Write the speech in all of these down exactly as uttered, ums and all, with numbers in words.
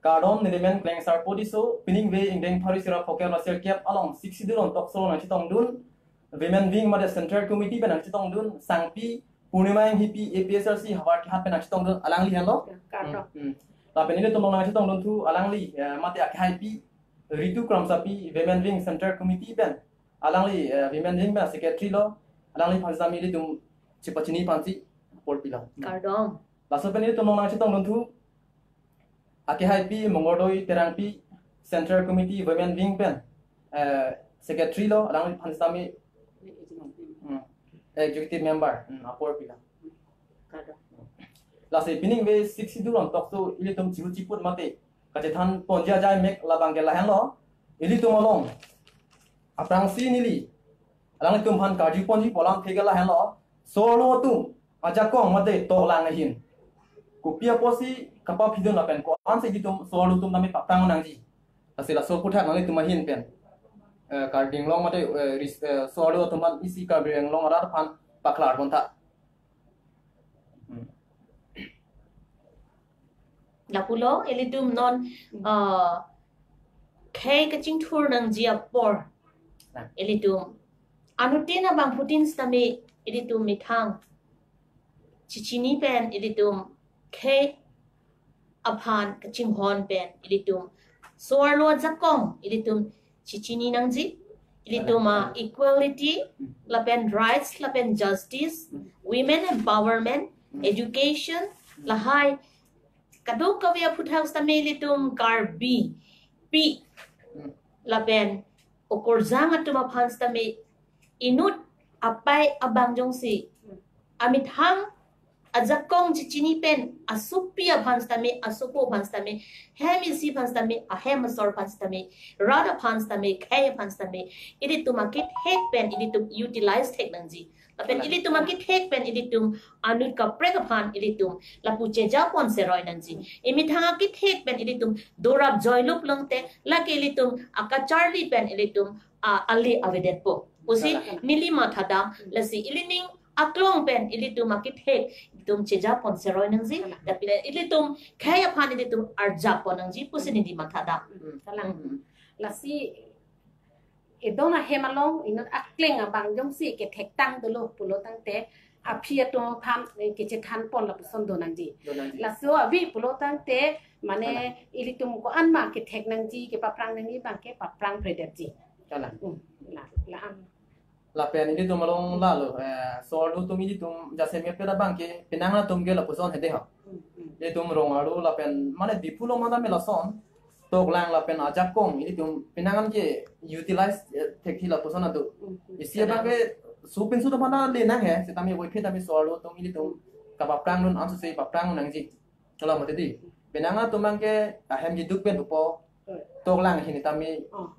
Kardom, nelimen Klengsar Podiso, piningve ingdeng pharo isi ra phoke ra sirkep along Sixth Schedule on talk show nangchetongdun, Women Wing mate Central Committee pen nangchetongdun, Sangpi Purnima Enghipi A P H L C havar kehat pen nangchetongdun, alangli henlo. Kardom. Hmm, hmm. Lapen ilitum along nangchetongdunthu alangli, eh, mate akehaipi Ritu Kramsapi, Women Wing Central Committee pen, alangli, eh, Women Wing pen Secretary lo, alangliphan sitame ilitum chepachini ponsi apor pilo. Hmm. Kardom. Laso pen ilitum along nangchetongdunthu akehaipi Mongkordoi Terangpi, Central Committee Women Wing pen, eh, Secretary lo, alangliphan sitame, hmm, Executive Member, hmm, apor pilo. Kardom. Lasi piningve Sixth Schedule on talk show ilitum chihu chiput mate kachethan ponji ajai mek labang ke lahenlo. Ilitum along aphrangsi neli alanglitum aphan karju ponji pu alamthe ke lahenlo. So-arlo atum ajakong mate toklang ahin kopi apotsi kapaphidun lapen ko-ansi ilitum so-arlo atum tame paphrang nangji. Lasi laso aphuthak nanglitum ahin pen, eh, Karbi Anglong mate, eh, ris-, eh, so-arlo atum aphan isi Karbi Anglong arat aphan paklar pontha. Hmm. Lapulo, ilitum non, ah, khei kachingthur nangji apor. Nah. Ilitum anuttin abangphutin sitame ilitum methang chechini pen ilitum khei aphan kachinghon pen ilitum so-arlo ajakong ilitum chechini nangji, ilitum a equality, lapen rights, lapen justice, women empowerment, education, lahai kadokave aphuthak sitame ilitum Karbipi, lapen okorjang atum aphan sitame inut apai abang jongsi amethang ajakong chechini pen asopi aphan sitame, asopo aphan sitame, hem isi aphan sitame, ahem asor aphan sitame, rat aphan sitame, khei aphan sitame, ilitum akethek pen ilitum utilize thek nangji. Lapen ilitum akethek pen ilitum anut kaprek aphan ilitum lapu cheja pon seroi nangji. Emethang akethek pen ilitum dorap joilup longte, lake ilitum akacharli pen ilitum, ah, ali avedetpo pusi neli mathadam. Lasi ilining aklong pen ilitum akethek ilitum cheja pon seroi nangji. Kalang. Lapen ilitum khei aphan ilitum arjap pon nangji pusi neli mathadam. Hmm. Kalang. Hmm. Lasi edon ahem along inut akleng abang jongsi kethektang dolo pulo tangte aphi atum aphan, eh, kechethan pon lapuson do nangji. Do nangji. Laso avi pulo tangte mane, kalang, ilitum ko-an ma kethek nangji, kepaphrang nangji abang ke paphrang predetji. Kalang. Hmm. La, la am. Lapen ilitum along lalo, eh, so-arlo atum ilitum jasemet pen abang ke penang atum ke lapuson hede ho. Hmm, hmm. Ilitum rong-arlo lapen mane Diphu along mane lason toklang lapen ajakong ilitum penang ke utilize, eh, thekji lapuson ado. Hmm, hmm. Isi abang ke supin su mana le nang he, sitame voiphit tame so-arlo atum ilitum kapaphrangdun ansu se paphrang nangji. Kalau mati di, penang atum abang ke ahem keduk pen upo, hmm, toklang hini tame, oh,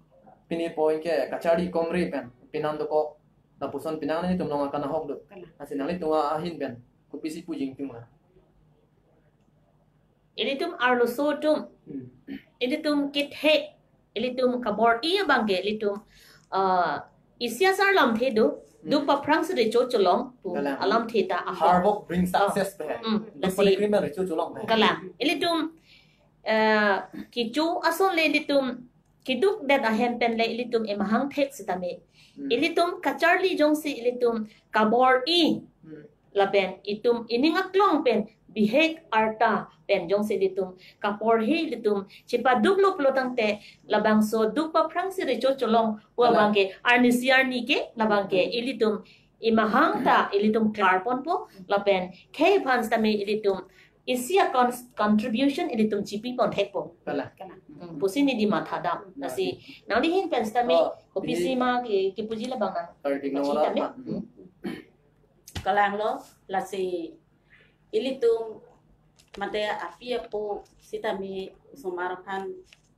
pini point ke kacharli komre pen, penang dokok, lapuson penang nelitum along akan ahok do. Kalang. Lasi nanglitum ahin pen kopisi pu jingtung la. Ilitum arloso atum, hmm, ilitum kethek, ilitum kabor-i abang ke ilitum, ah, isi asar lamthe do, hmm, duk paphrangsi recho cholong pu, kalang, alamthe ta ahok. Hard work brings, ah, success pe. Hmm, duk lasi pali krim recho cholong pe. Kalang. Ilitum, eh, kecho ason le ilitum keduk det ahem pen le ilitum emahang thek sitame. Hmm. Ilitum kacharli jongsi ilitum kabor-i. Hmm. Lapen itum ining aklong pen bihek arta pen jongsi ilitum kaporhi ilitum chepaduk lo pulo tangte labangso duk paphrangsi recho cholong pu, kalang, abang ke arnisi arni ke labang ke, hmm, ilitum emahang ta ilitum klar ponpo lapen khei aphan sitame ilitum isi a cons-, contribution ilitum chipi pon thekpo. Kalang. Kalang. Hmm, pusi neli mathadam. Kalang. Lasi nangli ahin pen sitame, oh, kopisi, ini ma ke, kepuji labang nang. Karding pachi nora tame. Pan. Hmm. Kalang lo, lasi ilitum mate api apo sitame osomar aphan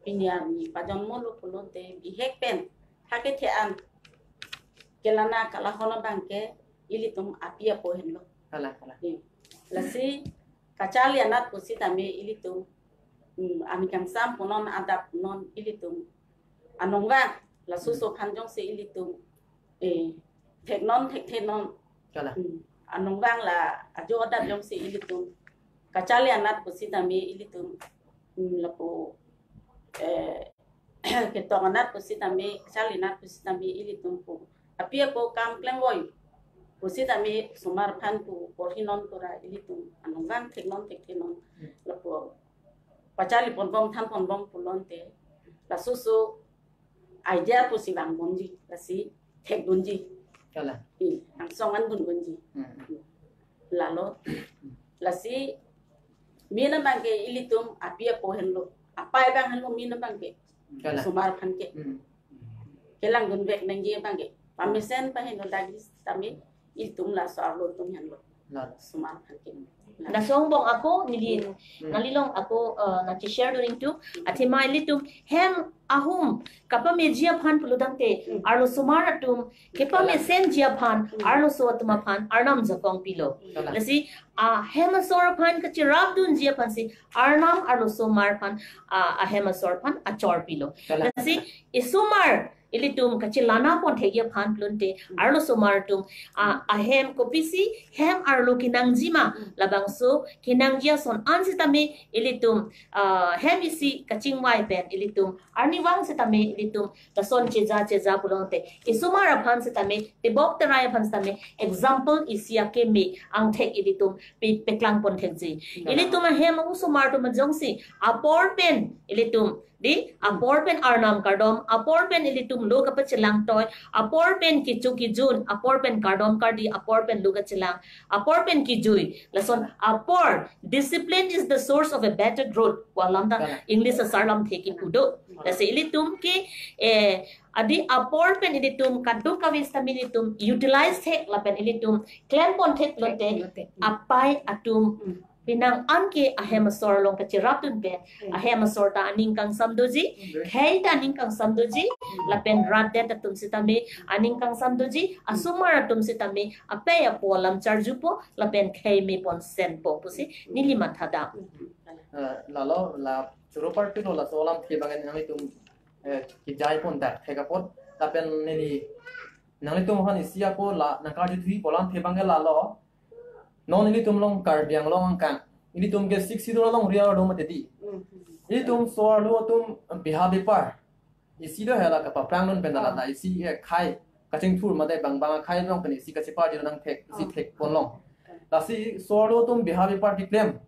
pini arni pajonmo lo pulote bihek pen hake the an kelana kalahon abang ke ilitum api apo henlo. Kalang, kalang. Eh, lasi kacharli anat pusitame ilitum, mm, ami kangsam punon adap non ilitum anong vang, laso, hmm, so aphan jongsi ilitum, eh, theknon thekthe non. Kalang. Mm, anong vang la ajo adap jongsi ilitum kacharli anat pusitame ilitum mm, lapu, eh, ketok anat pusitame, charli anat pusitame ilitum pu api apo kam klem voi pusitame osomar aphan pu porhi non pura ilitum anong vang thek non thek thek non lapu pacharli ponbom than ponbom pulote laso so idea pusi vang ponji, lasi thek ponji. Kalang. I, angsong an dun ponji. Hmm. Lalo, lasi min abang ke ilitum api apo henlo, apai abang henlo, min abang ke. Kalang. Osomar aphan ke. Hmm. Kelang dunvek nangji abang ke. Pamesen pa henlo dagi tame ilitum laso arlo atum henlo. Lalo. Osomar aphan ke. Laso angbong ako neli, Hmm. neli along ako, uh, nangke-share dun ingtung. Athema ilitum hem ahum kapameji aphan pulotangte, Hmm. arlosomar atum kepamesenji aphan, Hmm. arloso atum aphan Arnam jakong pilo. Kalang. Lasi ahem asor aphan kachirap dunji aphansi Arnam arlosomar aphan, ah, ahem asor aphan achor pilo. Kalang. Lasi isomar ilitum kachelana pon thekji aphan pulote, arlosomar atum, ah, ahem kopisi hem arlo kenangji ma, labangso kenangji ason an sitame ilitum, ah, hem isi kachingvai pen ilitum arnivang sitame ilitum lason cheja cheja pulote isomar aphan sitame, tebok terai aphan sitame example isi akeme angthek ilitum pe-, peklang pon thekji. Ilitum ahem osomar atum jongsi apor pen ilitum, di, apor pen Arnam kardom, apor pen ilitum lo kapachelang toi, apor pen kecho kejun, apor pen kardom kardi, apor pen lo kachelang, apor pen kejui. Lason apor, discipline is the source of a better growth pu alam ta, Kalang. English asar lamthe kipu do. Lasi ilitum ke, eh, adi apor pen ilitum kadokave sitame ilitum utilize thek lapen ilitum klem pon thek lote, apai atum, Hmm. penang an ke ahem asor along kachirap dun pen, Hmm. ahem asor ta aning kangsam doji, khei ta aning kangsam doji, lapen rat det atum sitame aning kangsam doji, asomar atum sitame apai apo alam charjupo, lapen khei me pon senpo pusi neli mathadam. Eh, lalo la choro party lo laso alamthe abang nanglitum, eh, kejai pon dak thek apot, lapen neli nanglitum aphan isi ako la nangkarjuthupo alamthe abang lalo. Non ilitum along Karbi Anglong angkang, ilitum ke Sixth Schedule alongri arlo mati di. Ilitum so-arlo atum biha bepar isi do hela kapaphrang dun pen, la, la isi, eh, khei kachingthur mate bang bang akhei along pen isi kacheparji nangthek, isi thek pon long. Lasi so-arlo atum biha bepar keklem,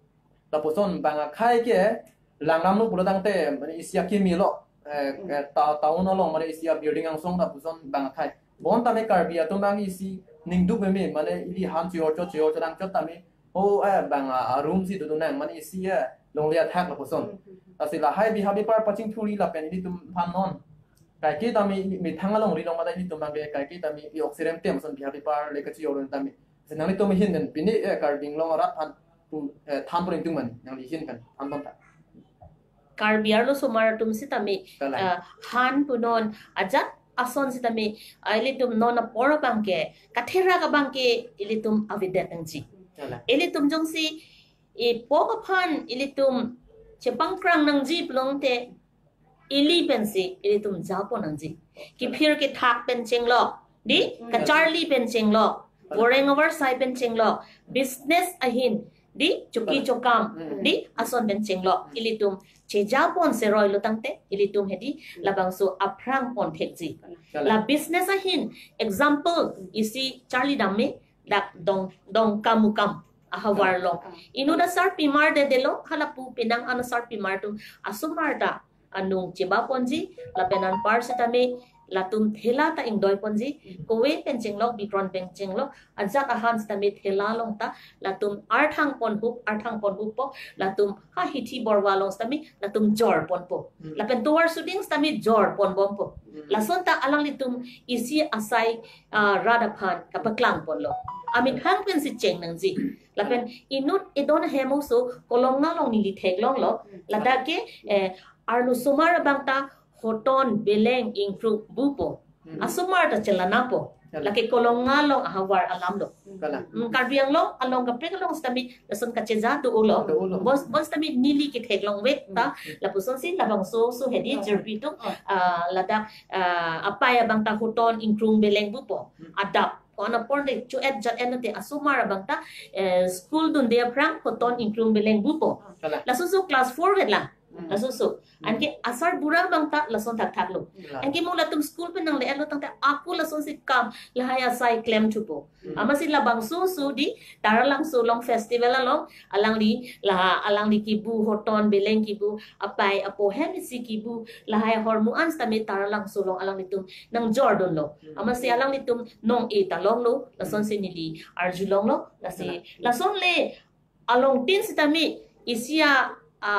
lapuson bang akhei ke langram lo pulotangte, mane isi akimi lo, eh, eh, ta-, town along mane isi a-building angsong, lapuson bang akhei. Bon tame Karbi atum abang isi ningduk meme, mane ili han chior chot chior chot ang chot tame, o, eh, bang a, a-room si dodun nang, mane isi, eh, longle athak lapuson. Lasi lahai biha bepar pachingthurji lapen ilitum aphan non kaike tame methang alongri along mate ilitum abang ke kaike tame i oxygen tem ason biha bepar le kachior dun tame. Lasi nanglitum ahin pen pini, eh, Karbi Anglong arat aphan pu, eh, than pon ingtung mane, nangli ahin pen than pon tha. Karbi arlosomar atum sitame, Kalang. ah, han punon ajat ason sitame, ah, ilitum non apor abang ke, katherak abang ke ilitum avedet nangji. Kalang. Ilitum jongsi ipok aphan ilitum chepangkrang nangji pulote ili pensi ilitum japon nangji. Kiphir kethak pen chenglok, di, kacharli pen chenglok, goreng avarsai pen chenglok, business ahin, di, choki chokam, di, ason pen chenglok, ilitum chejapon seroi lo tangte, ilitum hedi labangso aphrang pon thekji. Kalang. La business ahin, example, isi charli dam me, dak Dong, Dongkamukam ahavar along. Inut asarpimar dedelo, halapu penang an asarpimar atum asomar ta anung chebaponji, lapen anpar sitame latum thela ta ingdoiponji, kove pen chenglok, bikron pen chenglok, ajat ahan sitame thela along ta latum arthang pon hup, arthang pon huppo, latum ha hithi borwa along sitame latum jor ponpo. Lapen tovar suding sitame jor ponbompo. Lason ta alanglitum isi asai, ah, rat aphan kapaklang ponlo. Amethang pensi cheng nangji. Lapen inut edon ahem oso Kolonga along neli theklonglo. Ladak ke, eh, arlosomar abang ta hoton beleng ingkruk bupo. Asomar ta chelanapo. Lake Kolonga along ahavar alam lo. Kalang. Hmm, Karbi Anglong along kaprek along sitame lason kacheja do-olo. Do-olo. Bos, bos sitame neli ketheklong vek ta, lapusonsi labangso so hedi jirpi atum, ah, ladak, ah, apai abang ta hoton ingkrung beleng bupo. Adap. Ko-an apor de cho-et jat-et nate asomar abang ta, eh, school dunde aphrang hoton ingkrung beleng bupo. Kalang. Laso so class four vet lang. Hmm. Laso so. Hmm. Anke asarbura abang ta lason thakthak lo. Kalang. Anke mo latum school pen nangle-etlo tangte ako lasonsi kam lahai asai klem thupo. Hmm. Amatsi labangso so di Taralangso along festival along alangli la alangli kibu hoton beleng kibu apai apo hem isi kibu lahai ahormu an sitame Taralangso along alanglitum nangjordunlo. Hmm. Amatsi alanglitum nong-e ta longlo, lasonsi neli arjulonglo, lasi. Kalang. Lason le alongtin sitame isi a, a,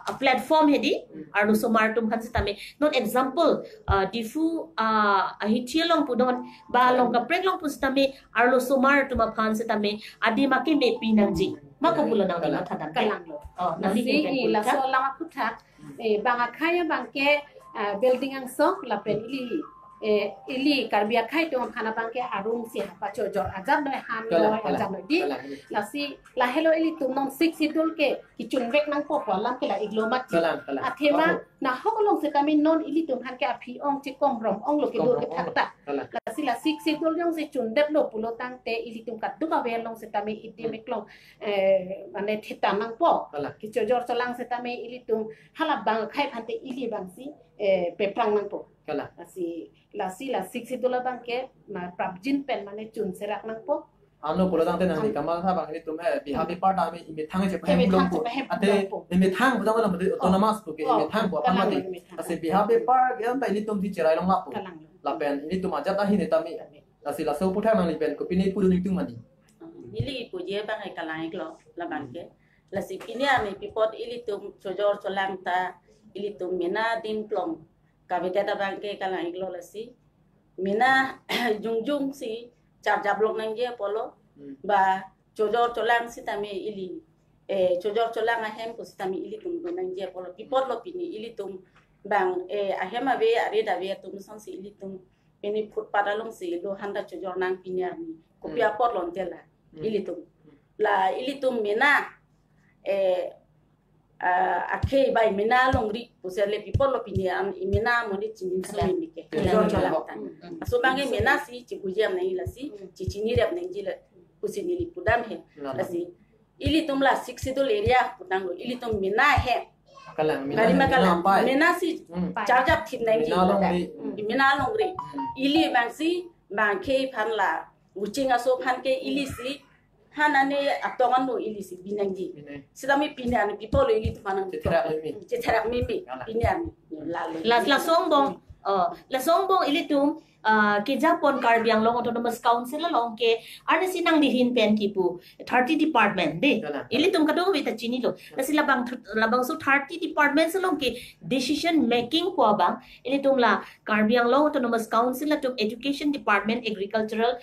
a platform hedi, Hmm. arlosomar atum aphan sitame. Non example, a, Diphu, a, ahithi along pu non, ba along kaprek along pu sitame, arlosomar atum aphan sitame, adim akeme pi nangji. Ma ko pulo nangli Kalang. Mathadam ke? Kalanglo. Oh, nangli Lasi, ke i, pun laso tha? Alam aphuthak, eh, bang akhei abang ke, ah, building angsong lapen ili, eh, ili Karbi akhei atum aphan abang ke arum si hapa chojor ajat noi han Kalang, noi kalang, ajat noi di. Kalang, ini. Lasi lahelo ilitum non Sixth Schedule ke kichunvek nangpo pu alam ke la iglo mati. Kalang, kalang. Athema Apo. Nahok along sitame non ilitum aphan ke aphi ong chikong rom ong lo kedo Chikong rom ong lo. kethakta. Kalang. Lasi la Sixth Schedule jongsi chundetlo pulo tangte ilitum kadokave along sitame idim Hmm. eklong, eh, mane theta nangpo. Kalang. Kichojor cholang sitame ilitum hala bang akhei aphante ili abangsi, eh, peprang nangpo. Kalang. Lasi, lasi la Sixth Schedule abang ke ma prapjin pen mane chun serak nangpo. Ano pulo tangte nangli Ano. kamatha abang ilitum he, biha Hmm. bipar ta ami imethang chepahem Imethang longpo. chepahem Ate longpo. imethang pulo tangte mati Oh. autonomous pu ke Oh, imethang pu aphan kalang mati. lo imethang. Lasi biha bipar ke anta ilitum si cherai long lapu. Kalang lo. Lapen ilitum ajat ahin itame. Kalang. Lasi laso aphuthak nangli pen kopine pudun itum mani. Neli puji abang ke kalang iklo labang ke. Lasi pini ami pi apot ilitum chojor cholang ta ilitum mena adim plong kavedet abang ke kalang iklo lasi. Mena jongjong si charjap lok nangji apotlo Hmm. ba chojor cholang sitame ili. Eh, chojor cholang ahem ko sitame ilitum do nangji apotlo. Pi apotlo pini ilitum bang, eh, ahem ave arit ave atum asonsi ilitum pini footpath alongsi lo handa chojor nang pini arni. Kopi Hmm. apotlo ante la Hmm. ilitum. La ilitum mena, eh, ah, akhei bai mena longri pusi le pi apotlo pini am mena amonit chini Kalang. sumi mike. Kalang. Chojor cholang ta. Hmm. Aso abang ke mena si chipuji am nangji lasi, Hmm. chichinirep nangji la pusi neli pudam he. Kalang. Lasi ilitum la Sixth Schedule area putanglo, ilitum mena he. Kalang, mena Kali he, ma kalang, mena apai. mena si Hmm. charjap thip nangji Mena la longri. da. Hmm. Mena longri. Hmm. Ili abangsi bang akhei aphan la, uching aso aphan ke ili si hanane atongan lo ili si binangji. Bine. Sitame pini arni pi apotlo ilitum aphan nang Chetherak mimi. Chetherak mimi. Kalang. Pini arni. Lalo. La, laso angbong, oh, laso angbong ilitum, ah, kejapon Karbi Anglong Autonomous Council along ke, arnisi nangli ahin pen kipu, thirty department, de. Kalang, kalang. Ilitum kadokave ta chinilo. Lasi labang th-, labangso thirty departments along ke decision making pu abang, ilitum la Karbi Anglong Autonomous Council atum Education Department, Agricultural,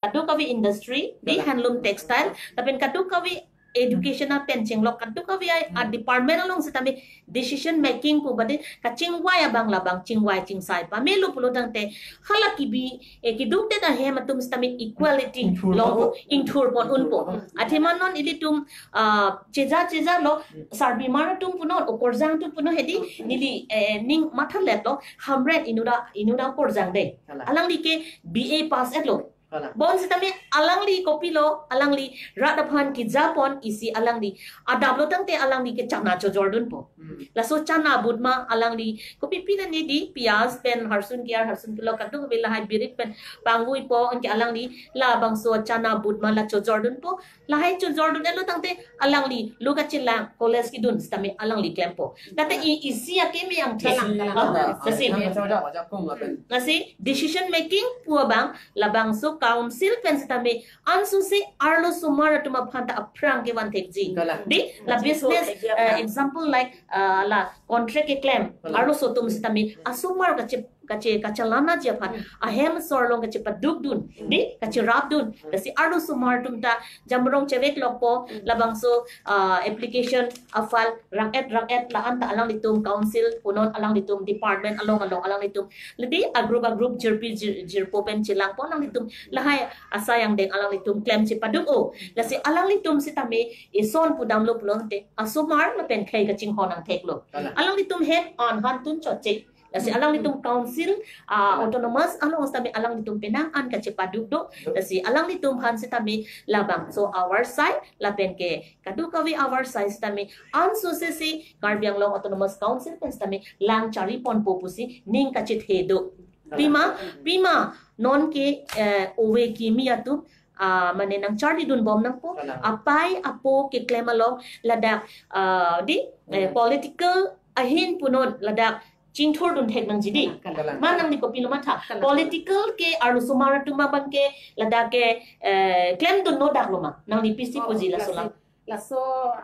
kadokave industry, de Kalang. handloom textile, lapen kadokave education apen chenglok kadokave a, a Hmm. department along sitame decision making pu bade kachingvai abang labang chingvai chingsai pamelo pulo tangte hala kibi, eh, kidukdet ahem atum sitame equality Ingthur longpo, pon. ingthur pon unpo. Ingthur pon. Athema non ilitum, ah, cheja cheja lo Hmm. sarbimar atum punon, okorjang atum punon hedi Hmm. neli, eh, ning mathaletlo Hamren inut a, inut a okorjang de. Kalang. Alangli ke B A pass etlo. Kalang. Bonsitame alangli kopilo, alangli rat aphan kejapon isi alangli adaplo tangte alangli ke chana chojordunpo. Hmm. Laso chana abut ma alangli kopi pinane di piyaj pen harsun kiar harsun kilo kadokave lahai birik pen pangvuipo anke alangli labangso chana abut ma la chojordunpo. Lahai chojordun-etlo tangte alangli lo kachelang college kedun sitame alangli klempo. Tangte i isi akeme angthek. Kalang, kalang. Ah, Kalang. lasi. Kalang, kalang, kalang. Lasi decision making pu abang labangso council pen sitame ansose arlosomar atum aphan ta aphrang kevan thekji. Kalang. Di la Kalang. business, Kalang. eh, example like, ah, la contract keklem Kalang. arloso atum sitame asomar kache kache kachalanji aphan Hmm. ahem asor along kachepadukdun, Hmm. di kacherapdun. Hmm. Lasi arlosomar atum ta jamrong chevek lokpo Hmm. labangso, ah, application afal rang-et rang-et la-an ta alanglitum council punon alanglitum department along along alanglitum lidi agroup agroup jirpi jir, jirpo pen chelangpo alanglitum lahai asai angdeng alanglitum klem chepaduk-o. Lasi alanglitum sitame ison pudamlo pulote asomar lapen khei kachinghon angtheklo. Kalang. Alanglitum hem an hantun chotche. Lasi alanglitum council, ah, autonomous along sitame alanglitum penang an kachepaduk do. Lasi alanglitum aphan sitame labangso avar sai, lapen ke kadokave avar sai sitame ansose si Karbi Anglong Autonomous Council pen sitame lang chari ponpo pusi ning kachethe do. Pima, pima, non ke, eh, ove kimi atum, ah, mane nangcharlidun bom nangpo, apai apo keklem along ladak, ah, di, eh, political ahin punon ladak chingthurdun thek nangji di. Kalang. Ma nangli kopilo matha. Kalang. Political ke arlosomar atum abang ke ladak ke, eh, klemdunno dak lo ma. Nangli pisi puji laso lang. Laso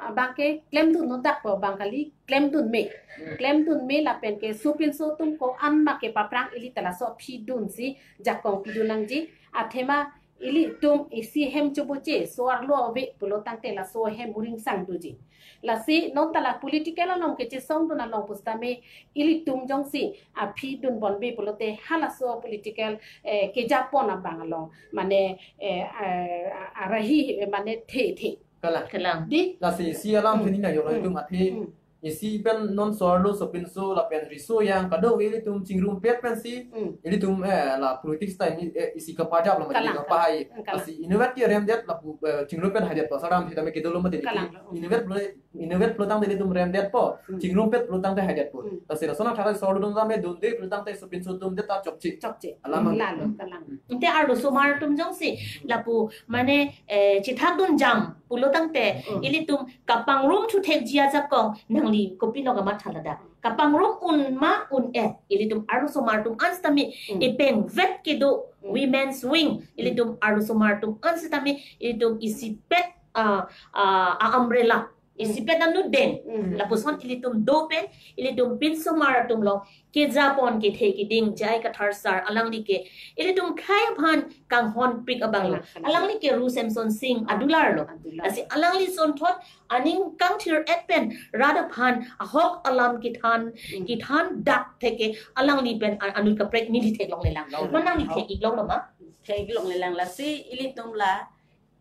abang ke klemdunno dak po bang kali klemdun me. Klemdun me lapen ke sopinso atum ko-an ma kepaprang ili ta laso phidun si jakong pidun nangji. Athema ilitum isi hem choboche, so-arlo ave pulo tangte laso hem buringsang doji. Lasi non ta la political along kechesongdun along pusitame ilitum jongsi aphidun bonbe pulote halaso political, eh, kejapon abang along mane, eh, eh, arahi, eh, mane the the. Kalang. Kalang. Di? Lasi isi alam sini na yolo itum athe. Isi pen non so-arlo sopinso lapen riso yang kadokave ilitum chingrumpet pensi ilitum, eh, la politics time, eh, isi kapajap lo mati kapahai. Kalang. Lasi inutvet ke remdet lapu, eh, chingrumpet haidetpo saram sitame kedo lo mati. Kalang. Inutvet pulo, inutvet pulo tangte ilitum remdetpo. Chingrumpet pulo tangte haidetpo. Lasi lason athak so-arlo atum tame dunde pulo tangte sopinso atum det ta chokche. Chokche. Alam. Lalo, kalang. Ante arlosomar atum jongsi lapu mane, eh, chethakdun jam pulo tangte ilitum kapangrum thu thekji ajakong nangli kopilo kamatha ladak. Kapangrum un ma un-e ilitum arlosomar atum an sitame ipengvet kedo women's wing ilitum arlosomar atum an sitame ilitum isipet, ah, ah, a-umbrella isipet anu den lapuson ilitum do pen ilitum pinsomar atum along kejapon kethe keding J I Kathar sir alangli ke ilitum khei aphan kanghon pik abang lo. Kalang, kalang. Alangli ke Ru Semson Sing adular lo. Adular. Lasi alangli sonthot aning kangthir-et pen rat aphan ahok alam kethan, kethan dak theke alangli pen a-, anut kaprek neli theklonglelang. Ma nangli thek-ik longlo ma? Theklongle lang lasi ilitum la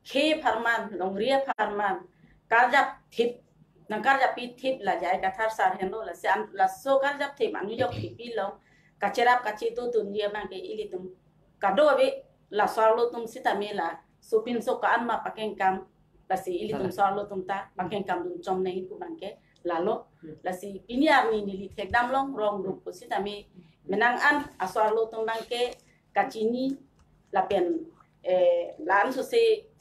khei apharman, longri apharman, karjap thip, nangkarjappi thip la J I Kathar sir henlo, lasi an, laso karjap thip anujok thip along kacherap kachetudunji abang ke ilitum kadokave la so-arlo atum sitame la sopinso ko-an ma pakengkam, lasi ilitum so-arlo atum ta pakengkam dun chom nangji pu abang ke lalo. Lasi pini arni neli thekdam long rong rup pusitame menang an aso-arlo atum abang ke kachini lapen, eh, la-an sose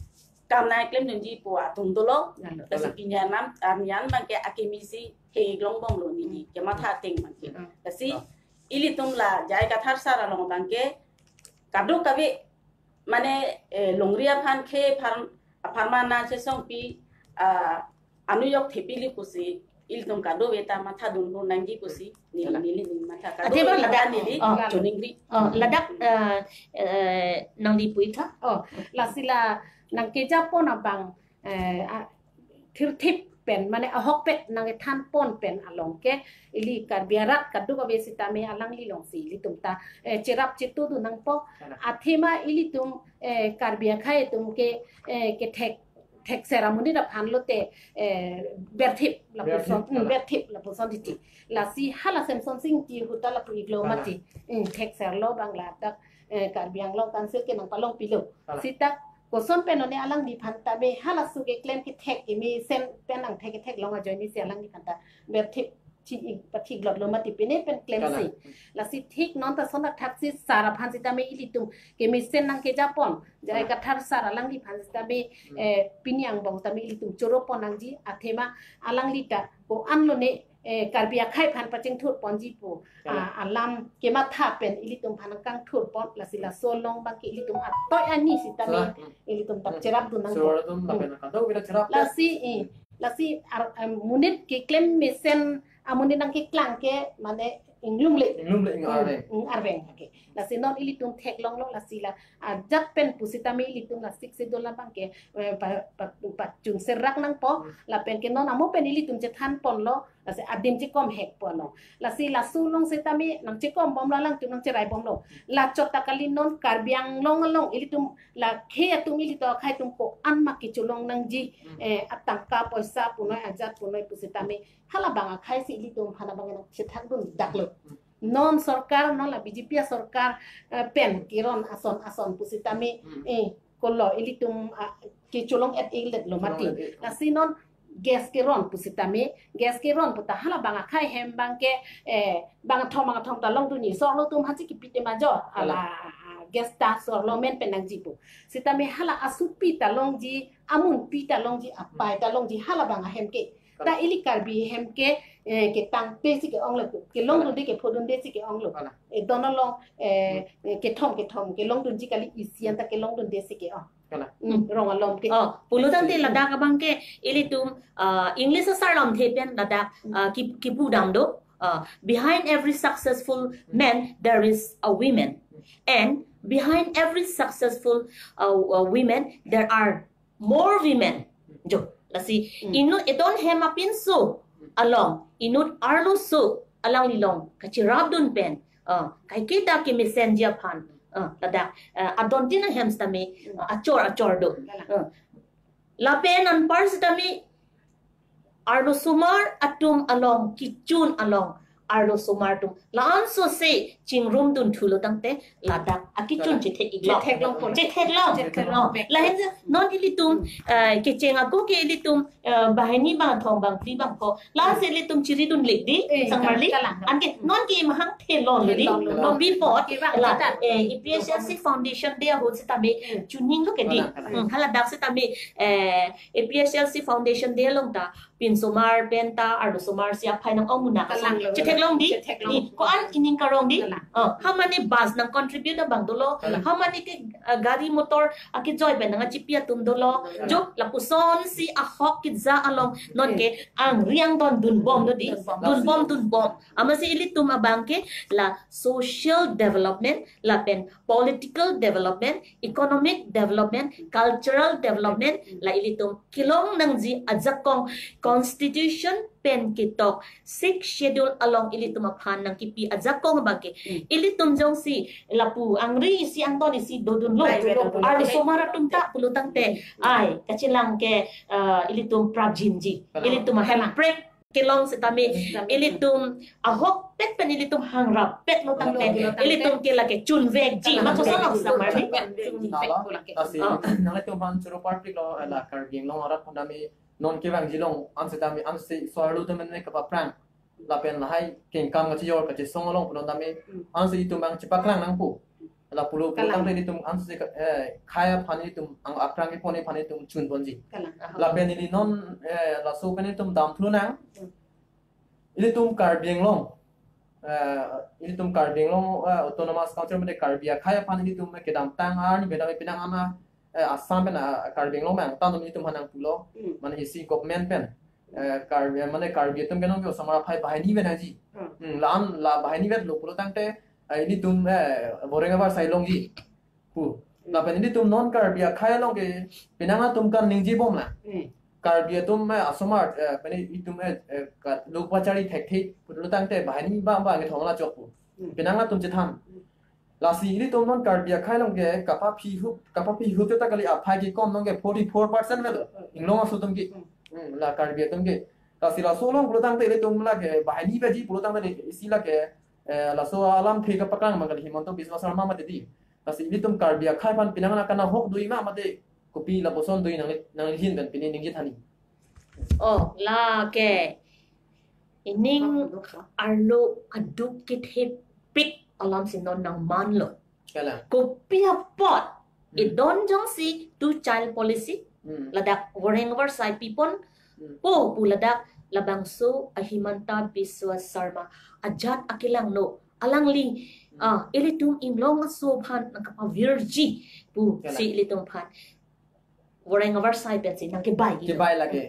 kam nangklemdunji pu atum dolo. Lalo. Lasi pini arni an, arni an abang ke akimi si theklong bomlo neli kematha ateng abang ke. Lasi ilitum la J I Kathar sir along abang ke kadokave mane, eh, longri aphan khei aphar-, apharman nangchesongpi, ah, anujok thepili pusi ilitum kadokave ta mathadun hu nangji pusi neli, neli, neli matha. Kadokave ladak neli choningri. Oh, ladak, eh, eh, nangli puitha. Oh, lasi la nangkejapon abang, eh, a, thirthip pen, mane ahokpet nangkethanpon pen along ke, ili Karbi arat kadokave sitame alangli alongsi ilitum ta, eh, cherap chetudun nangpo. Athema ilitum, eh, Karbi akhei atum ke, eh, kethek, thekser amonit aphan lote, eh, berthip lapuson, berthip, hmm, berthip lapuson titi. Lasi hala Semson Sing Ingti ahut ta lapu-iklo mati. Hmm, thekser lo abang ladak, eh, Karbi Anglong Council ke nangpalongpilo. Sita koson pen one alangliphan ta be halaso keklem kethek kemesen pen angthek kethek long ajoine si alangliphan ta berthip chi pathik lotlo mati pine pen klemsi. Lasi thik non ta son athak si sar aphan sitame ilitum kemesen nangkejapon. J I Kathar sir alangliphan sitame, eh, pini angbong tame ilitum choropon nangji athema alangli ta ko-an lone, eh, Karbi akhei aphan pachingthurponji pu, ah, alam kematha pen ilitum aphan nangkangthurpon, lasi laso along abang ke ilitum atoi ani sitame ilitum ta cherapdun nangpo. So-arlo atum lapen kadokave ta cherap. Lasi, eh, lasi ar-, em, monit keklem mesen amonit nangkeklang ke mane inglungle. Inglungle, ing arveng. Ing arveng, okay. Lasi non ilitum theklonglo, lasi la ajat pen pusitame ilitum la Sixth Schedule abang ke, eh, pa, pa, pachun serak nangpo, lapen ke non amo pen ilitum chethanponlo, lasi adim chekom hekpo no. Lasi laso along sitame nangchekom bomlo, alangtum nangcherai bomlo. Lachot ta kali non Karbi Anglong along ilitum la khei atum ilitum akhei atum ko-an ma kecholong nangji, eh, atangka poisa punoi ajat punoi pusitame hala abang akhei si ilitum aphan abang nangchethakdun daklo. Non sorkar, non la B J P asorkar, eh, pen keron ason ason pusitame, Hmm. eh, kolo ilitum, ah, kecholong et ilet lo mati. Cholong et ilet. Lasi non gas keron pusitame, gas keron puta hala bang akhei hem bang ke, eh, bang thong bang thong ta longdunji, sorlo atum hachi kipite major, Kalang. Ala, ah, gas ta sorlo men pen nangji pu. Sitame hala asupi ta longji, amunpi ta longji, apai ta longji, hala bang ahem ke. Ta Kalang. Ili Karbi hem ke, eh, ketangte si ke-ong le, kelongdunde kephodunde si ke-ong lo. Kalang. Eh, don along, eh, eh, kethom kethom kelongdunji kali, isi an ta kelongdunde si ke-ong. Kalang. Hmm, rong along ke. Oh, pulo tangte ladak abang ke ilitum, uh, English asar lamthe pen ladak, uh, ki, kipu dam do. Uh, behind every successful man, there is a woman. And behind every successful, uh, uh, women, there are more women. Jo, lasi, Hmm. inut edon hem apinso along, inut arloso alangli along kachirapdun pen, ah, kaiketa kemesenji aphan, ah, ladak, ah, adon tin ahem sitame, ah, achor achor do. Ah, lapen anpar sitame arlosomar atum along, kechun along arlosomar atum la-an sose chingrumdun thulo tangte ladak akechun Kalang. Chethek-ik long. Chethek long po. Chethek long. Chethek long. Lahensi non ilitum, eh, kecheng ako ke ilitum, eh, banghini bangthom bangphli bangpho. Lasi ilitum chiridun lik di, Eh, sangmarli. Kalang, kalang. Anke non ke mahang thelon di. Thelon lo. Lo bipot. Ke bang la, kita. Eh, A P H L C Foundation Day ahut sitame Hmm. chuning lo ke di. Kalang, kalang. Hmm, haladak sitame, eh, A P H L C Foundation Day along ta pinsomar pen ta arlosomar si aphai nang-ong muna kaso. Kalang lo. Chethek long di. Chethek long. Di, ko-an ining karong di. Kalang. Oh, ha mane bus nang contribute abang dolo. Kalang. Ha mane ke, uh, gari motor akejoi pen nang achipi atum dolo. Kalang. Jo, lapuson si ahok keja along non ke angri angdon dunbom do di. Dunbom. Dunbom, dunbom. Amatsi ilitum abang ke la social development, lapen political development, economic development, cultural development, la ilitum kelong nangji ajakong constitution pen ketok Sixth Schedule along ilitum aphan nangkipi ajakong abang ke. Hmm. Ilitum jongsi lapu angri isi angdon isi dodunlo. Ai, betul. Arlosomar atum ta pulo tangte. Ai, kachilang ke, uh, ilitum prapjinji. Betul. Ilitum ahem prek kelong sitame, Sitame. Ilitum ahokpet pen ilitum hangrap pet lo tangte, Lo, lo tangte. Ilitum ke lake chunvekji, Kalang. Makosa lo sangmarli. Chunvek, chunvek Nala, ko lake. Lasi, Oh. nanglitum aphan choro parpik lo, eh, la Karbi Anglong arat aphan tame non kevangji along, ansi tame, ansi so-arlo tame ne kapaphrang. Lapen lahai kengkam kachijor kachesong along punon tame, Hmm. ansi itum abang chepaklang nangpo. La pulo pulo Kalang. tangte ilitum ansi ka, eh, khei aphan ilitum ang aphrang kepon aphan ilitum chunponji. Kalang. Aha. Lapen ili non, eh, laso pen ilitum damthu nang. Hmm. Ilitum Karbi Anglong. Eh, ilitum Karbi Anglong, eh, Autonomous Council mate Karbi akhei aphan ilitum kedamtang arni beda penang ana, eh, Assam pen, ah, Karbi Anglong abang tangdun ilitum aphan nangpulo. Hmm. Mane isi government pen. Eh, Karbi, mane Karbi atum ke non ke osomar aphai banghini vet nangji. Hmm. Hmm, la-an la banghini vet lo pulo tangte, eh, ilitum, eh, boreng avarsai longji pu. Hmm. Lapen ilitum non Karbi akhei along ke penang atum kaningje bom la. Hmm. Karbi atum, eh, asomar, eh, pene itum, eh, eh, ka, lo pachari thekthe pulo tangte banghini abang abang kethom la chok pu. Hmm. Penang atum chethan. Hmm. Lasi ilitum non Karbi akhei along ke kapaphi hup, kapaphi hup ta kali aphai kekom non ke forty-four percent vet lo. Inglong aso atum ke. Hmm. Hmm, la Karbi atum ke. Lasi laso along pulo tangte ilitum lake banghini baji pulo tangte isi lake, eh, laso alamthe kapaklang abang kali Himanta Biswa Sarma mate di. Lasi ilitum Karbi akhei aphan penang ana kana hok do-i ma mate kopi lapuson do-i nang, nanghin pen pini ningje than-i. Oh, lake ining arlo aduk kethepik alam si non nangmanlo. Kalang. Kopi apot, Hmm. edon jongsi two child policy, Hmm. ladak boreng avarsai pipon, Hmm. po pu ladak labangso a Himanta Biswa Sarma ajat akelang lo. Alangli, Hmm. ah, ilitum inglong aso aphan nangkapavirji pu Kalang. si ilitum aphan boreng avarsai pensi nangkebai. Kebai lake.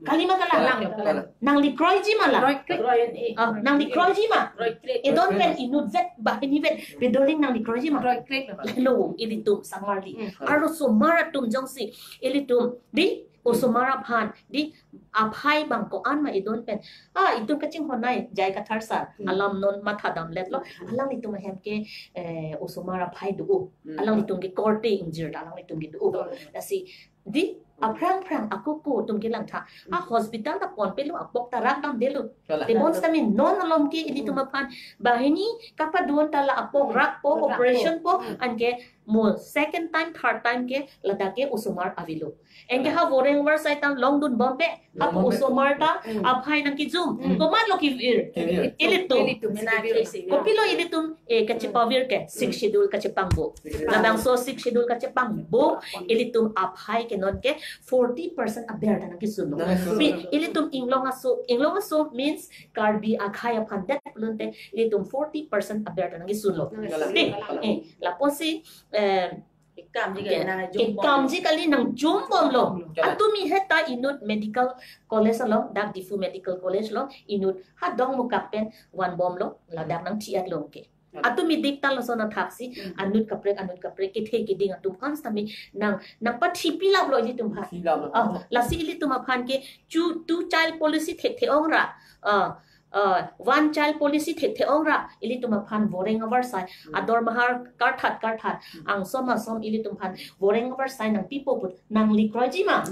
Kalima kalang. Kalang, kalang. Nanglikroiji ma la? Kroikre. Ah, nanglikroiji ma? Kroikre. Edon pen inut vet, banghini vet, pedoling nanglikroiji ma? Kroikre. Lo, ilitum sangmarli. Hmm. Arlosomar atum jongsi, ilitum, di, osomar aphan, di, aphai abang ko-an ma edon pen. Ah, itum kachinghon nai, J I Kathar sir, Hmm. alam non matha damletlo. Hmm. Alanglitum ahem ke, eh, osomar aphai do. Hmm. Alanglitum ke korte ingjir ta alanglitum ke do. Hmm. Lasi, di, Aphrang phrang ako ko atum kelang tha. A hospital ta ponpe lo, apok ta rak damde lo. Kalang. Tebon sitame non alom ke ilitum aphan banghini kapadun ta la apok rakpo, operation po, anke mo second time, third time ke ladak ke osomar avelo. Anke ha voreng varsai ta longdun bompe, apo osomar ta aphai nangkejum. Komatlo kevir? Kevir. Ilitum. Ilitum, ilitum. Kopilo ilitum, eh, kachepavir ke, Sixth Schedule kachepangbo. Labangso Sixth Schedule kachepangbo, ilitum aphai ke non ke forty percent aber ta nangkesunlo. Nangkesunlo. Pi, ilitum inglong aso, inglong aso means Karbi akhai aphan det pulote ilitum forty percent aber ta nangkesunlo. Nangkesunlo. Dei, eh, lapusi, eh, Kekamji kali nang jum bom. Kekamji kali nang jum bomlo. Kalang. Atumi heta inut medical college along, dak Diphu Medical College along, inut ha Dongmukak pen van bomlo, ladak nangthi-et lo ke. Kalang. Atumi dik ta lason athaksi, anut kaprek, anut kaprek, kethe keding atum kan sitame nang, nangpathi pilaplo ilitum aphan. Pilaplo. Oh, lasi ilitum aphan ke chu two child policy thekthe-ong ra. Ah, ah, one child policy thekthe-ong ra, ilitum aphan voreng avarsai. Adormaha karthat karthat, angsom asom ilitum aphan voreng avarsai nangpipo put, nangli kroiji ma?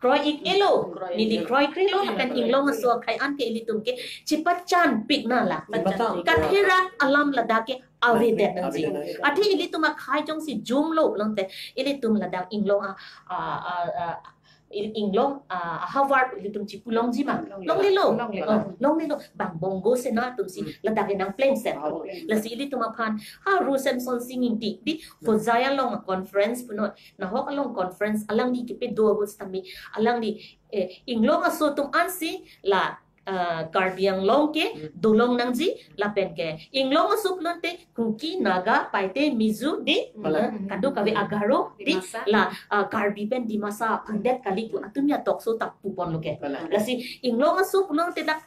Kroi-ik-e lo. Neli kroikrelo, lapen inglong aso akhai an ke ilitum ke chepachanpik nang la. Chepachan. Katherak alam ladak ke avedet nangji. Avedet nangji. Athe ilitum akhai jongsi jumlo pulote, ilitum ladak inglong a, a, a, a, il-, inglong, ah, ahavar ilitum chipulongji ma? Longlelo. Longlelo. Longlelo. Oh, longlelo. Bang Bongo Sena atumsi ladak nangplengset. Lasi ilitum aphan, ha Ru Semsonsing Ingti, dei, Hojai along conference punon, nahok along conference, alangli kepedo agut sitame, alangli, eh, inglong aso atum ansi la, ah, Karbi Anglong ke dolong nangji, lapen ke inglong aso pulote Kuki, Naga, Paite, Mizo, dei, kalang, kadokave a Garo, dei, Dimasa. La, ah, Karbi pen Dimasa aphan det kali pu atumi atokso ta puponlo ke. Kalang. Lasi inglong aso pulote dak,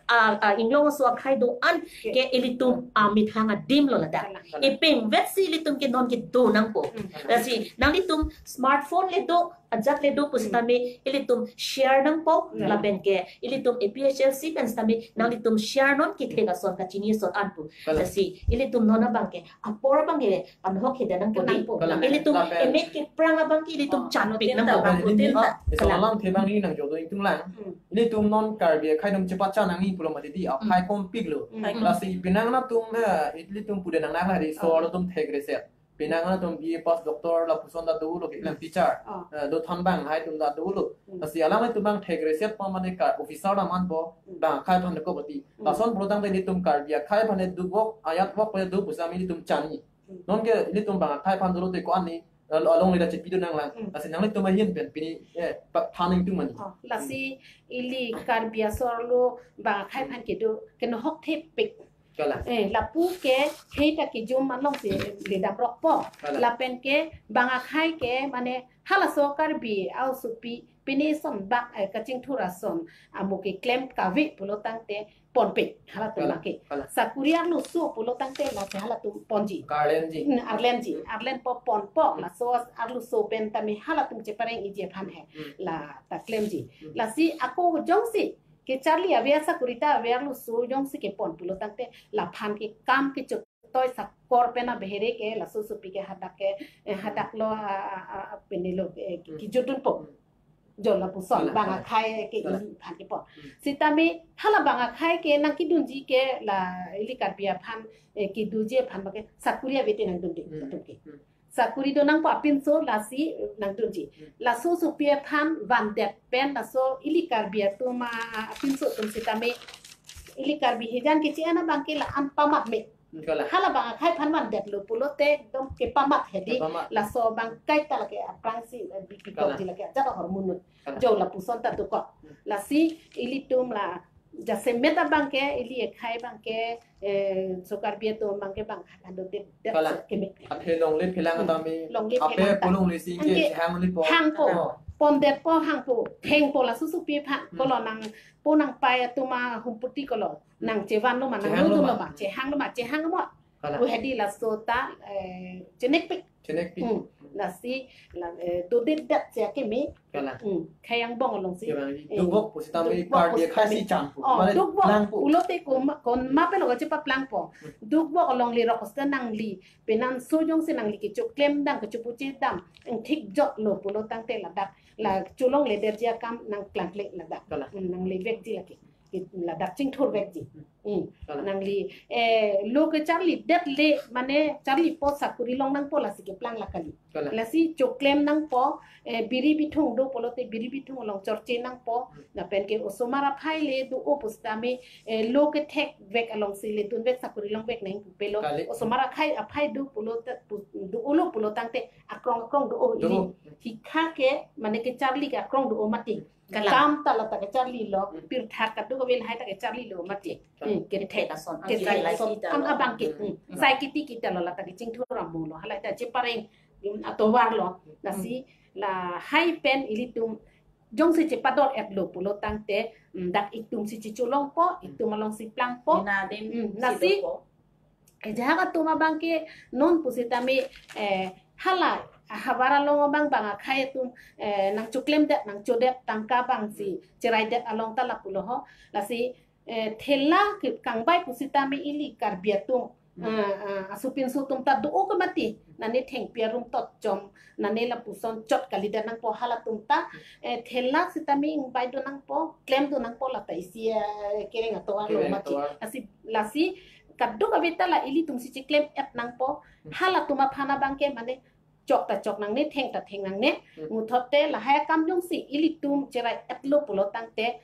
ah, ah, inglong aso akhai do-an ke ilitum amethang adim lo ladak. Kalang. Epeng vetsi ilitum ke non kedo nangpo. Lasi nanglitum smartphone le do, ajat le do pusitame ilitum share nangpo, lapen ke ilitum A P H L C pen sitame nanglitum share non, kethe ason kachini ason an pu. Kalang. Lasi ilitum non abang ke apor abang ke panhok heda nangpo, dei. Nangpo. Kalang. Ilitum lapen emek keprang abang ke ilitum chanpik nangpo. Lapen ilitum, ah, esa alam thebang ni nangjodo ingtung lang. Ilitum non Karbi akhai atum chepachan nangji pulo mati, dei, akhai kompiklo. Lasi penang atum, eh, ilitum pude nang nang la, dei, so atum thekreset. Penang atum B A pass, doctor lapuson ta dolo ke, ilang teacher. Eh, do thanbang hai atum ta dolo. Lasi alanglitum abang thekreset po mane ka officer la manpo, bang akhai aphan ko bati. Lason pulotangte ilitum Karbi akhai aphan dukvok, ajat vok pen do pusitame ilitum chanji. Non ke ilitum bang akhai aphan dolo te ko-an ni, al-, along lida chepidun nang lang. Lasi nanglitum ahin pen pini, eh, pa-, than ingtung mani. Oh, lasi ili Karbi asor lo bang akhai aphan kedo, kenohok thepik. Kalang. Eh, lapu ke, khei ta kejum alongsi ledam rokpo. Kalang. Lapen ke, bang akhai ke, mane, halaso Karbi aosopi, pini son bak, eh, kachingthur ason, amo keklem kave pulotangte ponpe, halatum. Kalang. Lake. Kalang. Sakuri arloso pulotangte, lasi halatum ponji. Arlenji. Hmm, arlenji. Arlenpo ponpo, laso arloso pen tame halatum chepareng iji aphan he. Hmm. La ta klemji. Hmm. Lasi ako jongsi, kecharli ave asakuri ta ave arloso jongsi kepon pulotangte laphan ke kam kechotoi sakor pen abehere ke laso sopi ke hadak ke, eh, hadak lo, ah, ah, ah, ah, pini lo, eh, kejutdunpo. Jo lapuson. Kalang, bang kalang. Akhai ke, kalang, ili aphan kepon. Hmm. Sitame hala bang akhai ke nangkedunji ke la ili Karbi aphan, eh, kedoji aphan bang ke sakuri ave te nangdunde, hmm, atum ke. Hmm. Sakuri do nangpo apinso lasi, eh, nangdunji. Hmm. Laso sopi aphan vandet pen laso ili Karbi atum a, a, apinso atum sitame ili Karbi hijan kechi ana bang ke la-an pamat me. Kalang. Hala bang akhai aphan vandetlo pulote ekdom kepamat hedi. Kepamat. Laso bang kaita lake aphrangsi, eh, B P, kalang, kok ji lake ajat ahormu non. Kalang. Jo lapuson ta dokok. Hmm. Lasi ilitum la jasemet abang ke, ili akhai abang ke, eh, so Karbi atum abang ke bang akhai aphan do det, det. Kalang. Keme. Athe longle phelang, hmm, tame. Longle phelang ta. Ape pulong lesi ke, anke chehang lipo. Hangpo. Oh. Pondetpo hangpo. Thengpo laso sopi aphan. Hmm. Kolo nangpo nangpai atum ahumputi kolo. Hmm. Nangchevanlo ma, chehanglo nangdunlo ma, ma. Chehanglo ma, chehang mo. Kalang. Pu hedi laso ta, eh, chenekpik. Chenekpik. Hmm. Lasi la, eh, dodet det si akeme. Kalang. Hmm, khei angbong alongsi. Kalang. Eh, dukvok pusitame dukvok Karbi akhai pusitame si changpo. Oh, mane dukvok. Langpo. Pulote ko ma-, kon ma pelo kachepaplangpo. Hmm. Dukvok along lirok pusita nangli. Penang sojongsi nangli kechoklem dam, kechopuche dam. Ang thik joklo pulo tangte ladak. La cholongledet ji akam nangklangkle ladak. Kalang. Hmm, nanglevekji lake. Ki-, ladak chingthurvekji. Hmm. Kalang. Nangli, eh, lo kecharlidetle, mane charlipo sakuri long nangpo lasi keplang la kali. Kalang. Lasi choklem nangpo, eh, biri bithung do pulote biri bithung along chorche nangpo. Hmm. Lapen ke osomar aphai le do-o pusitame, eh, lo kethekvek alongsi ledunvek sakuri longvek nangpupelo. Kali. Osomar akhai aphai do pulote pu-, do-olo pulo tangte akrong akrong do-o. Do-o. Ili hikha ke, mane kecharli ke akrong do-o mati. Kalang. Kam ta lata kecharlilo, hmm, pirtha kadokave lahai ta kecharlilo mati. Kalang. Hmm, kethek. Kethek ason, kethek ason, kethek ason, an abang ke, hmm, hmm, sai kiti kita lo lata kechingthur amo lo, halai ta chepareng, hmm, atovar lo, lasi, hmm, lahai pen ilitum, jongsi chepador-etlo pulo tangte, hmm, dak itum si checholongpo, hmm, itum alongsi plangpo. Ina adim, hmm, si lasi dopo. Ejahak atum abang ke non pusitame, eh, hala havar along abang bang akhai atum, eh, nangchoklemdet, nangchodet tangka abangsi cheraidet along ta lapulo ho. Lasi, eh, thela ke kangbai pusitame ili Karbi atum, hmm, eh, eh, asopinso atum ta do-o ke mati. Nane thengpi arum tot chom, nane lapuson chot kalidet nangpo halatum ta, eh, thela sitame ingbai do nangpo, klem do nangpo lata isi, eh, kereng atovar lo mati. Kereng atovar. Lasi, lasi kadokave ta la ilitum si cheklem-et nangpo. Hmm. Halatum aphan abang ke mane chok ta chok nangne, theng ta theng nangne. Hmm. Muthot te lahai akam jongsi ilitum cherai-etlo pulo tangte,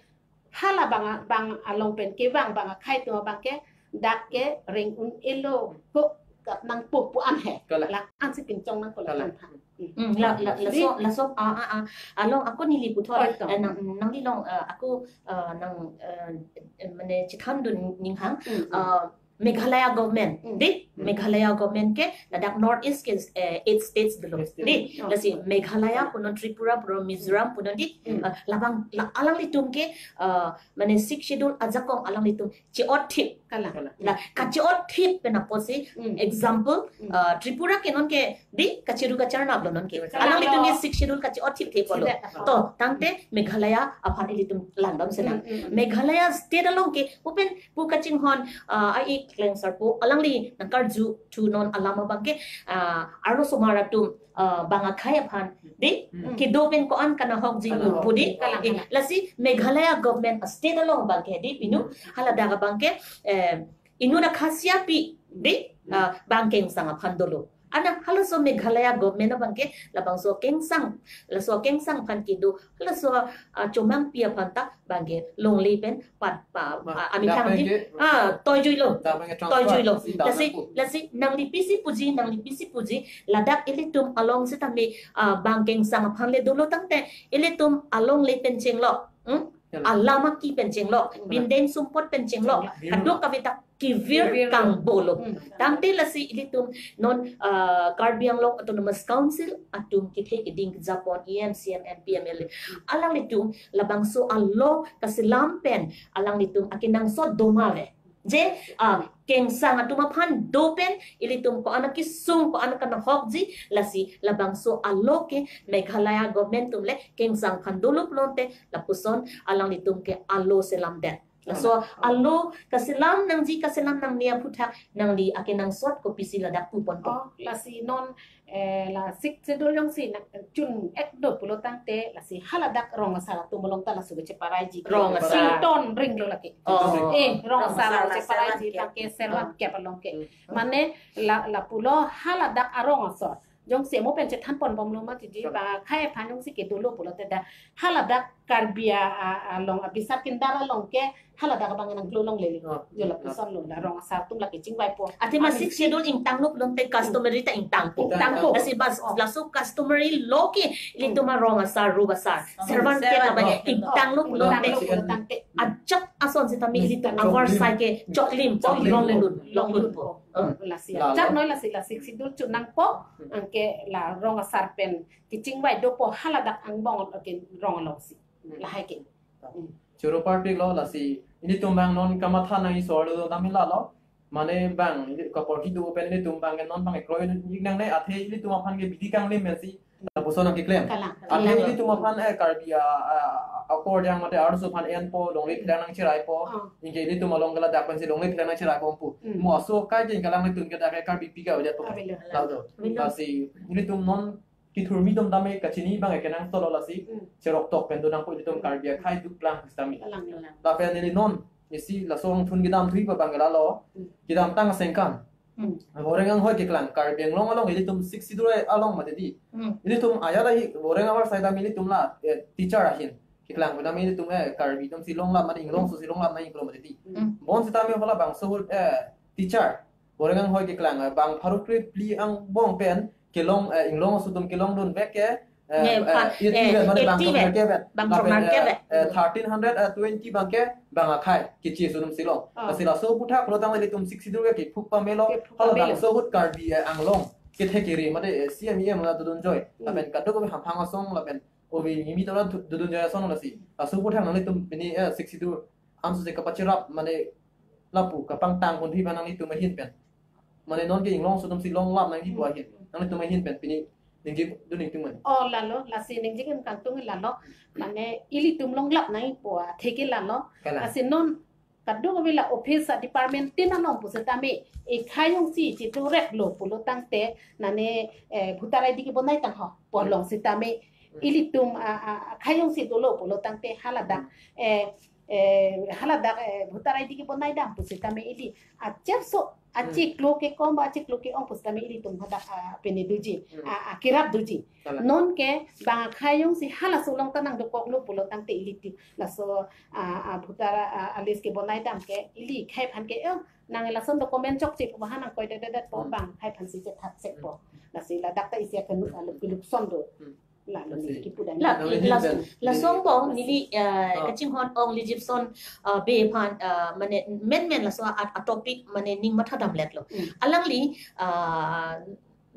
hala bang a-, bang along pen kevang bang akhai atum abang ke dak ke reng un-elo ko kat nangpo pu an he. Kalang. La ansi pinchong nangpo la. Kalang. Kan pha. Hmm. Hmm, la, la, laso, laso, ah, ah, ah. Along ako neli puthot, oh, ito, eh, nang, nangli along, eh, ako, eh, nang, eh, eh, mane chithan dun ninghang, hmm, hmm, eh, Meghalaya government, hmm, di? Hmm. Meghalaya government ke ladak North East ke, eh, eight states dolo. Eight states. Di? Oh. Lasi Meghalaya punon, Tripura punon, Mizoram punon di? Hmm. Eh, labang, la, alanglitum ke, eh, mane Sixth Schedule ajakong alanglitum che-otthip. Kalang. Kalang. La, kache-otthip pen apotsi, hmm, example, hmm, eh, Tripura ke non ke di kachiru kacharnap lo non ke. Kalang. Alanglitum ke Sixth Schedule kache-otthip thepolo. Chede. To, tangte Meghalaya aphan ilitum langdam senang. Hmm, hmm, hmm. Meghalaya state along ke, pupen pu kachinghon, ah, ai Klengsarpo alangli nangkarju thu non alam abang ke, ah, arlosomar atum, ah, bang akhai aphan di, hmm, kedo pen ko-an kanahokji, kanahok, pu di. Kalang, eh, kalang. Lasi Meghalaya government a state along abang ke di pinu, hmm, haladak abang ke, eh, inut akhasia pi di, hmm, ah, bang kengsang aphan dolo. Ana halaso Meghalaya government abang ke labangso kengsang, laso kengsang aphan kedo, halaso, ah, chomangpi aphan ta bang ke longle pen pat pa, ma, ah, amethang dak di, pen ke, ah, toijuilo. Dak pen ke transfer. Toijuilo. Si dak. Lasi, pen pu, lasi nangli pisi puji, nangli pisi puji, ladak ilitum along sitame, ah, bang kengsang aphan le dolo tangte, ilitum alongle pen chenglo. Hmm? Ya. Alam aki pen chenglo, hmm, bindeng sumpot pen chenglo, chenglo, kadokave ta kevir, kevir kangbolo. Hmm. Tangte lasi ilitum non, ah, Karbi Anglong Autonomous Council atum kethe keding kejapon E M, C M, M P, M L A. Hmm. Alanglitum labangso alo kaselam pen alanglitum akenangsot doma ave. Je, ah, kengsang atum aphan do pen ilitum ko-an kesung, ko-an kanahokji, lasi labangso alo ke Meghalaya government atum le kengsang aphan dolo pulote lapuson alanglitum ke alo selamdet. Laso alo kaselam nangji, kaselam nangne aphuthak nangli akenangsot kopisi ladak puponpo? Oh, lasi non, eh, la Sixth Schedule jongsi nangchun-ek do pulo tangte, lasi haladak rong asar atum along ta laso kecheparaiji. Rong asar. Sington ring lo lake. Oh. Eh, rong asar, rong asar lo cheparaiji, servan ke, tangke servan kep along ke. Hmm. Mane la, lapulo haladak arong asar. Jongsi mo pen chethan ponbomlo mati di, kalang, bang akhai aphan jongsi kedo lo pulote dak haladak Karbi a, a, along abisar kindar along ke haladak abang nangklolongle. Oh. Jo lapuson lo, la rong asar atum lake chingvaipo. Athema Sixth Schedule ingtanglo pulote customary ta ingtangpo. Ingtangpo. Lasi bas, oh, laso customary law ke ilitum arong asar, rong asar, oh, servan kep, servan kep labang ingtanglo pulote. Ingtanglo pulo tangte ajat ason sitame ilitum, hmm, avarsai ke choklim, choklim, longlun, longlunpo. Hmm. Lasi, la, ajat la, noi lasi, la Sixth Schedule chun nangpo, hmm, anke la rong asar pen kechingvai dopo haladak angbong ke rong alongsi. Hmm. Lahai ke. Hmm. Choro parpiklo lasi, ilitum bang non kamatha nangji sorlo dam hela lo. Mane bang, ili kaporhi do pen ilitum bang ke non bang ekroi ik nangne, athe ilitum aphan ke bidi kanglim pensi lapuson nangkeklem. Kalang. Athe Kalang. ilitum aphan, eh, Karbi a, a, a, akor jang mate arloso aphan enpo, longle phelang nangcheraipo. Oh. Anke ilitum along ke ladak pensi longle phelang nangcheraipo pu. Hmm. Mo aso kai jeng kalang ilitum ke dak ke Karbi pika udah po. Avelo. Lado. Avelo. Lasi ilitum non kethurmi atum tame kachini bang ke nang solo lasi. Hmm. Cheroktok pen do nangpo ilitum Hmm. Karbi akhai duplang sitame. Kalang, kalang. Lapen ili non isi laso angthun kedamthui pa bang ke lalo. Hmm. Kedamtang asengkan. Hmm. Boreng anghoi keklang Karbi Anglong along ilitum Sixth Schedule along mate di. Hmm. Ilitum ajat ahi boreng abar sai dam ilitum la, eh, teacher ahin. Keklang pu dam ilitum, eh, Karbi atum si longlap mate Inglongso si longlap nangji pulo mate di. Hmm. Bonsitame hala bangso ahut, eh, teacher boreng anghoi keklang, eh, bang pharo krephli angbong pen kelong, eh, Inglongso atum kelongdunvek ke, eh, Ne, eh, pha-, eighty eh, vet, mane bang eighty vet. Bang Lapen, eh, eh, thirteen hundred twenty bang ke bang akhai keche aso atum si long. Ah. Lasi laso aputhak pulo tangte ilitum Sixth Schedule ke kephuk pamelo. Kephuk Hala pamelo. Bangso ahut Karbi, eh, Anglong kethe kere mate, eh, C M E M la dodunjoi. Hmm. Lapen kadokave hamphang asong lapen ove nimi tola du-, dodunjoi asong lasi. Laso aputhak nanglitum pini, eh, Sixth Schedule amsu je kapacherap mane lapu kapangtang konthui ba nanglitum ahin pen. Mane non ke Inglongso atum si longlap nangji pu ahin. Nanglitum ahin pen pini ningje dun ningtung mane. Oh, lalo, lasi ningje kangtung lalo. Mane ilitum longlap nangji pu atheke lalo. Kalang. Lasi non kadokave la office a department tin along pusitame ekhai jongsi chitureklo pulo tangte nane, eh, voter I D kebonaitang ho. Pu along sitame Hmm. ilitum a, a, akhai jongsi dolo pulo tangte haladak, Hmm. eh, eh, haladak, eh, voter I D kebonaidam pusitame ili achepso, Hmm. achiklo kekom ba achiklo ke-ong pusitame ilitum hadak, ah, pene doji, Hmm. ah, ah, kerap doji. Kalang. Non ke bang akhai jongsi halaso along ta nangdokoklo pulo tangte ilitum laso, ah, ah, voter, ah, ah, list kebonaidam ke ili khei aphan ke, eh, nang lason document chokche pu bahan nangkoidededet po Hmm. bang akhai aphansi chethaksek po. Hmm. Lasi ladak ta isi akenu, ah, lup-, lupson do. Hmm. Lalo Lasi. Neli kipu dam. La, Nang la, ingin la, kan? Lason Neli pong, neli, eh, Ah. kachinghon ong Lijipson, eh, Bey aphan, eh, mane, menmen laso a, a topic, mane ning mathadamletlo. Hmm. Alangli, eh,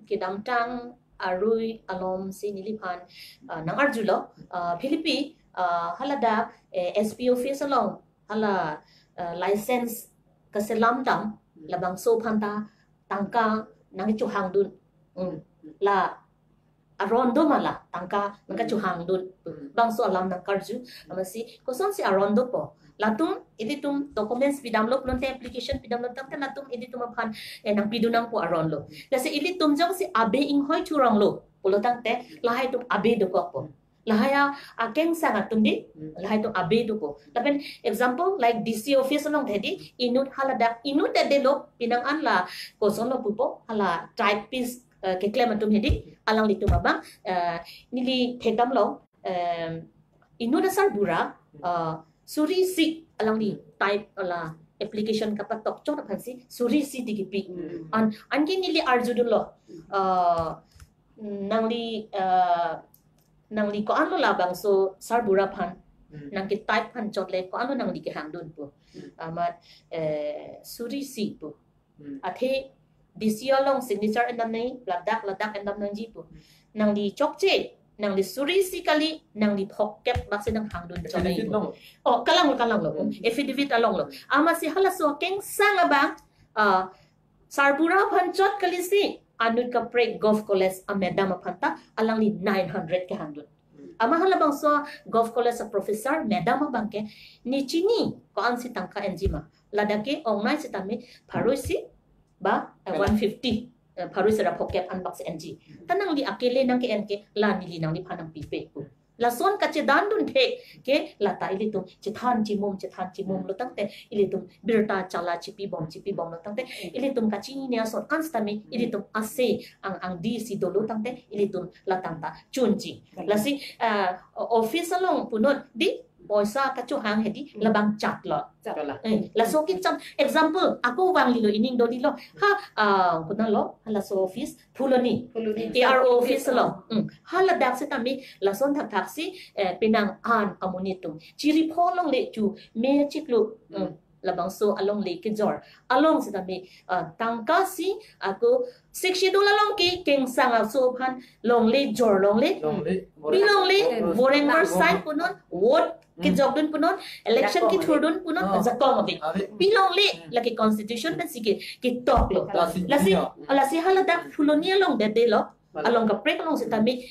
kedamtang arui alom si neliphan, eh, nang-arjulo, eh, Philippi, eh, haladak, eh, S P office along, hala, eh, license kaselamdam, Hmm. labangso aphanta tangka nangchohangdun. Hmm. La aron do ma la tangka nangkachohangdun. Hmm. Bangso alam nangkarju. Amatsi kosonsi aron dopo? Latum, ilitum documents pidamlo pulote, application pidamlo tangte latum ilitum aphan, eh, nangpidun nangpo aronlo. Lasi ilitum jongsi Abe inghoi churonglo pulo tangte lahai atum Abe dokokpo. Lahai a, akengsang atum di, Hmm. lahai atum Abe dopo. Lapen example like D C office along thedi, inut haladak, inut dedelo, pinang an la, kosonlo pupo, hala typist, eh, keklem atum hedi, alanglitum abang, eh, neli thekdamlo, em, inut asarbura, eh, suri isi alangli type la application kapatokchot aphansi suri isi di kipi. Hmm. An, anke neli arjudunlo, eh, nangli, eh, nangli ko-anlo labangso sarbura aphan, Hmm. nangke-type aphan chotle ko-anlo nangli kehangdun pu. Hmm. Amat, eh, suri isi pu. Hmm. Athe D C along signature endam nangji, ladak, ladak endam nangji pu. Hmm. Nangli chokche, nangli suri isi kali, nangli phokep bak si nanghangdun chot nangji Affidavit pu. Long. Oh, kalang, kalanglo. Hmm. Affidavit alonglo. Amatsi halaso akengsang abang, ah, sarbura aphan chot kalisi, anut kaprek Govt College a madam aphanta, alangli nine hundred kehangdun. Hmm. Amat halabangso Govt College a professor madam abang ke, ne chini ko-ansi tangka enji ma. Ladak ke ongnei sitame pharo isi ba, eh, Kalang. one fifty, eh, pharo isi ra phokep an bak si enji. Hmm. Ta nangli akele nangke-en ke la neli nangliphan nangpipe pu. Lason kachedandun thek ke lata ilitum chethan chimum, chethan chimum Hmm. lo tangte ilitum birta chala chipibom, chipibomlo tangte Hmm. ilitum kachini ason an sitame Hmm. ilitum ase ang, angdi si dolo tangte ilitum latangta chunji. Kalang. Lasi, ah, office along punot di poisa kachohang hedi Hmm. labang chatlo. Chatlo. Eh, laso kecham example ako vanglilo, ining dolilo. Ha, ah, konatlo, halaso office Phuloni. Phuloni. A R O office lo. Hmm. Haladak sitame lason thakthaksi, eh, pinang an amonit atum chiri pho longle chu me chiklo. Hmm. Hmm. Labangso alongle kejor. Along sitame, ah, tangka si ako Sixth Schedule along ke kengsang aso aphan longle jor longle. Longle. Pi longle, Hmm. boreng Nang. Barsai punon, vote Kejokdun punon, election kethurdun punon, ajakong ave. Pi longle, lake constitution pensi ke, ketok lo. Lasi, lasi haladak phuloni along dede lo. Along kaprek along sitame,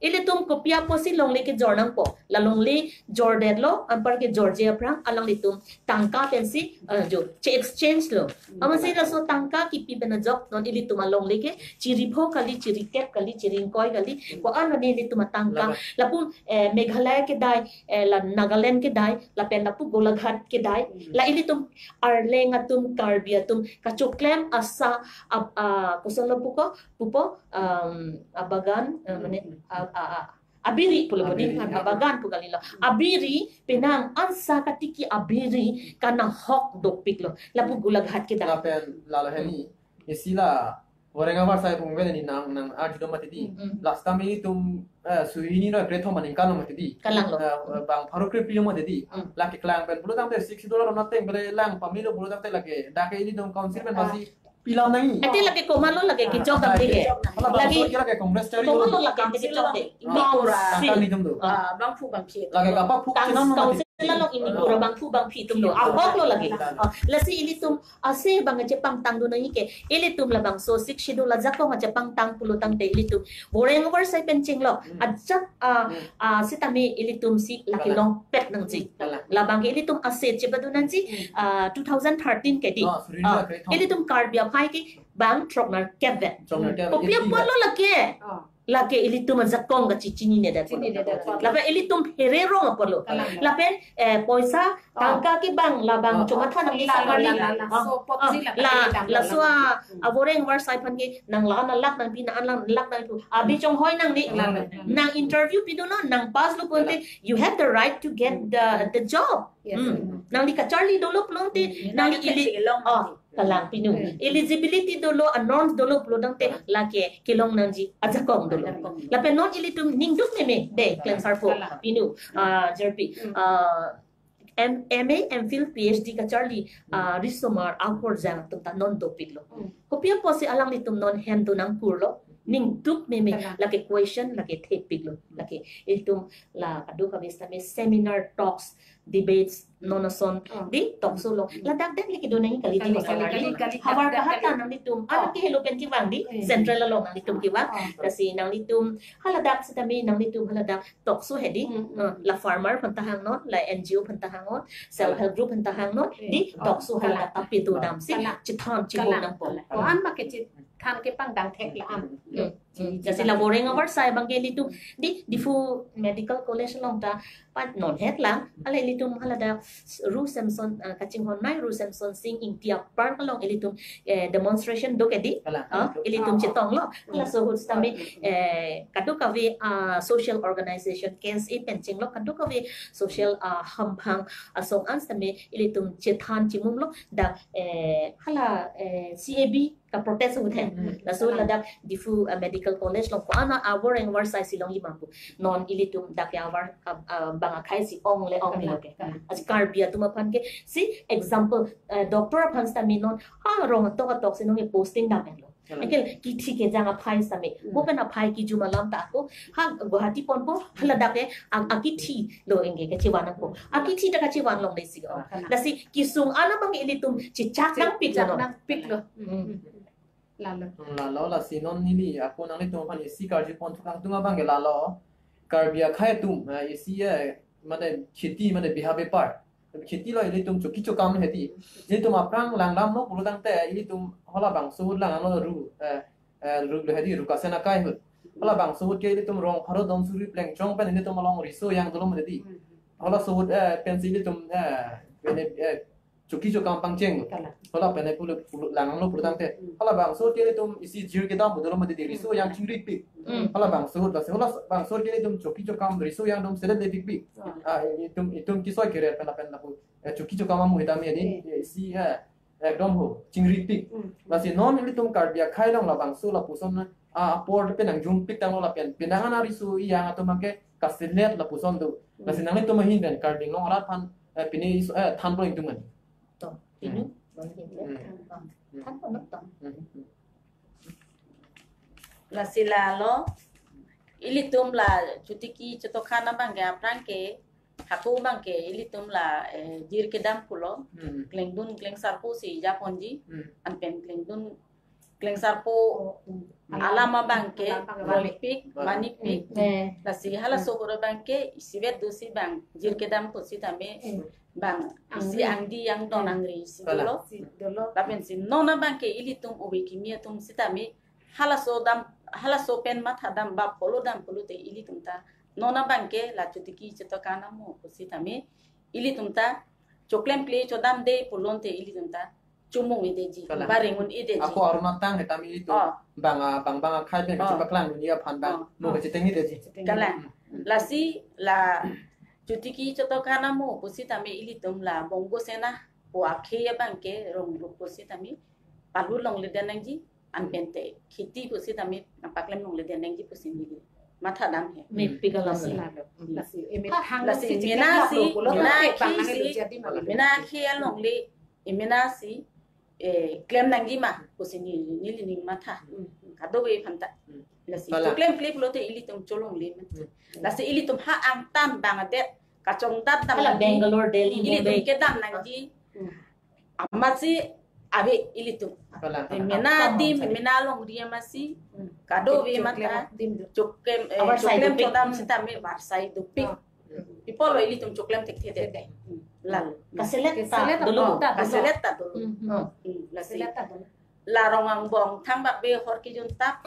ilitum kopi apotsi longle kejor nangpo. La longle jordetlo, anpar kejorji aphrang, alanglitum tangka pensi, eh, jo, che-exchange lo. Amatsi laso tangka kipi pen ajok, non ilitum alongle ke, chiri pho kali, chiri kep kali, chiri ingkoi kali, ko-an mane ilitum atangka. Lapu, eh, Meghalaya kedai, eh, la Nagaland kedai, lapen lapu Golaghat kedai, la ilitum Arleng atum, Karbi atum, kachoklem asa, ab-, ah, kosonlo puko, pupo, um, abagan, eh, mane, a, a, a, abiri pulo boni, abagan pu kalilo. Abiri, penang ansa katiki abiri, kanahok dopiklo. Lapu Golaghat kedai. Lapen lalo heni, isi la, Voreng avarsai pungve ni nang, nang arjudam mati di. Last time ilitum, eh, suhini ra krethom aningkan lo mati di. Kalanglo. Eh, bang pharo krepri lo mati di. Lake klang pen pulo tangte six dollar nothing, bele lang pamilo pulo tangte lake. Dak ke ilitum council pen masi pilam nangji. Ate lake komatlo lake kejok dam di ke. Lagi lake Congress chari. Komatlo lake kejok de. Congress. Tangka ilitum do. Ah, bangphu bangphi. Lake apa phu. Tang chinam lo mati. Council along ini pura bangphu bangphi atum do. Ahok lo lake. Ah, lasi ilitum ase bang chepangtangdun nangji ke, ilitum labangso Sixth Schedule ajakong chepangtang pulo tangte ilitum Voreng avarsai pen chenglok. Ajak, ah, ah, sitame ilitum si lake longpet nangji. Labang ke ilitum ase chepadun nangji, ah, two thousand thirteen ke di. Ah, ilitum Karbi aphai ke bang throknerkep vet. Throknerkep. Kopi apotlo lake. Lake ilitum ajakong kachechinine det. Lapen ilitum phere rong apotlo. Lapen, eh, poisa tangka kebang labang chomatha nangji la, la, sakali. La, la, la, la. So, ah, la, laso a, a Voreng avarsai aphan ke nang la-an alak nangpi, nang-an alak nangpi. Abi chonghoi nangji. La, la, la. Nang interview pidonon, nang pass lo pulote, you have the right to get the, the job. Yes. Nangli kacharli dolo pulote, nangli ili, oh, kalang pinu. Eligibility dolo, a norms dolo pulo tangte, lake kelong nangji ajakong dolo. Lapen non ilitum ningduk meme, de, klem sarpo, pinu, ah, jerpi, ah, M-, M A, M Phil, P H D kacharli, ah, risomar, akorjang atum ta non dopiklo. Kopi apotsi alanglitum non hem do nangkurlo, ningduk meme, lake question, lake thepiklo, lake ilitum la kadokave sitame seminar, talks, debates, non ason, di talk show lo. Ladak det lake do nangji kali di, kali, kali, kali, kali, havar kahat ta nanglitum, ano kehelo pen kevang di, central along nanglitum kevang. Lasi nanglitum, haladak sitame nanglitum haladak talk show hedi, eh, la farmer aphan ta hangnon, la N G O aphan ta hangnon, self help group aphan ta hangnon, di talk show haladak ta pito damsi, chethan chibom nangpo. Ko-an ma kechethan kepangdang thek la-an. Lasi la Voreng avarsai abang ke ilitum, di, Diphu Medical College along ta, pat non het lang, ala ilitum haladak Ru Semson, ah, kachinghon nai Ru Semson Sing Ingti a-park along ilitum, eh, demonstration do ke di, ah, ilitum chetonglo, laso ahut sitame, eh, kadokave, ah, social organization, K S A pen chenglok kadokave social, ah, hamphang asong an sitame ilitum chethan chimumlo, dak, eh, hala, eh, C A B ka protest ahut he. Laso ladak Diphu, ah, Medical College along ko-an a Voreng avarsai si longji ma pu. Non ilitum dak ya avar, ah, ah, bang akhai si ong le ong le ke. Aji Karbi atum aphan ke si example, eh, doctor aphan sitame non, ha, rong atok atok si nong e posting dam lo. Anke kithi kejang aphai sitame, bo pen aphai kijum alam ta ako, ha, Guwahati ponpo, haladak ke, a, akithi lo anke kachevan ako. Akithi ta kachevan longle si, oh. Lasi kesung an abang ilitum chechak nangpiklo. Chechak nangpiklo. Lalo. Lalo, lasi non neli ako nanglitum aphan isi karju pon thukang tung abang ke lalo. Karbi akhai atum, eh, isi, eh, mane kheti, mane biha bepar. Kheti lo ilitum choki chokam hedi. Ilitum aphrang langdamlo pulo tangte ilitum halabangso ahut langdamlo ru, eh, eh, ru lo hedi, ru kasen akai ahut. Halabangso ahut ke ilitum rong pharo don suri plengchong pen ilitum along riso yang dolo mati di. Halaso ahut, eh, pensi ilitum, eh, mane, eh, choki chokam pangcheng. Hala pen pulo, pulo langdamlo pulo tangte. Halabangso ahut ke ilitum isi jir kedam dolo mati di, riso yang chingripik. Halabangso ahut, lasi halabangso ahut ke ilitum choki chokam riso yang dom sedet lepikpik. Ah, itum, itum kisoi keret pen lapen lapu, eh, choki chokam amu hitam ya di, eh, isi, eh, ekdom ho, chingripik. Lasi non ilitum Karbi akhai along labangso lapuson, ah, apor pen nangjumpik tanglo lapen penang ana riso yang atum ke kaselet lapuson do. Lasi nanglitum ahin pen Karbi Anglong arat aphan, eh, pine iso, eh, thanpo ingtung an. To, pinu, bang pinu. Thanpo non to. Lasi lalo, ilitum la chotiki chotokhan abang ke aphrang ke, Ako abangke ilitum la, eh, jir kedam pulo. Hmm. Klengdun klengsarpo si japonji. Hmm. Anpen klengdun klengsarpo, oh, hmm, alam abangke, alam abangke rongpik, wale, manipik. Hmm. Lasi halaso ahut abangke isivet dosi bang jir kedam pusitame, hmm, bang isi angdi, angdi, angdon, hmm, angri si, kalang, dolo. Si dolo. Lapensi non abangke ilitum ove kimi atum sitame halaso dam, halaso pen mathadam ba polo dam pulote ilitum ta non abangke la chotiki chotokan amo pusitame ilitum ta choklemkle chodamde pulote ilitum ta chomong-edeji, kalang, ba ringun-edeji. Ako arunatang hetame ilitum, oh, bang a, bang bang akhai pen, oh, kachepaklang dunji aphan bang, oh, mo, oh, kachetengdeji. Kalang. Hmm. Lasi la chotiki chotokan amo pusitame ilitum la Bongo Sena pu akhei abangke rongrup pusitame palu longle den nangji, anpente kheti pusitame nangpaklem longle den nangji pusi neli mathadam he. Mepik alam. Lasi, lalo. Hmm. Lasi, eme, ha, lasi, lasi mena si, mena akhei si, mena akhei alongle, eh, mena si, eh, klem nangji ma pusi neli, neli ning matha. Hmm. Kadokave aphanta. Hmm. Lasi, kalang, choklemkle pulote ilitum cholongle ma. Hmm. Lasi ilitum ha angtan bang adet kachongdat dam, hala nangji, Bangalore, Delhi, ilitum, Mumbai, kedam nangji. Hmm. Amatsi ave ilitum. Kalang. Eh, mena adim, mena longri amatsi, hmm, kadokave, choklem matha, adim do. Choklem, eh, choklem chodam sitame varsai dopik. Ah. Ipolo ilitum choklem thekthe det. Hmm. Lalo. Kaselet ta, kaselet ta dolo, dolo. Kaselet ta dolo. Hmm, hmm. Hmm. Lasi, kaselet ta dolo. La rong angbong thangbak ave hor kejun tap,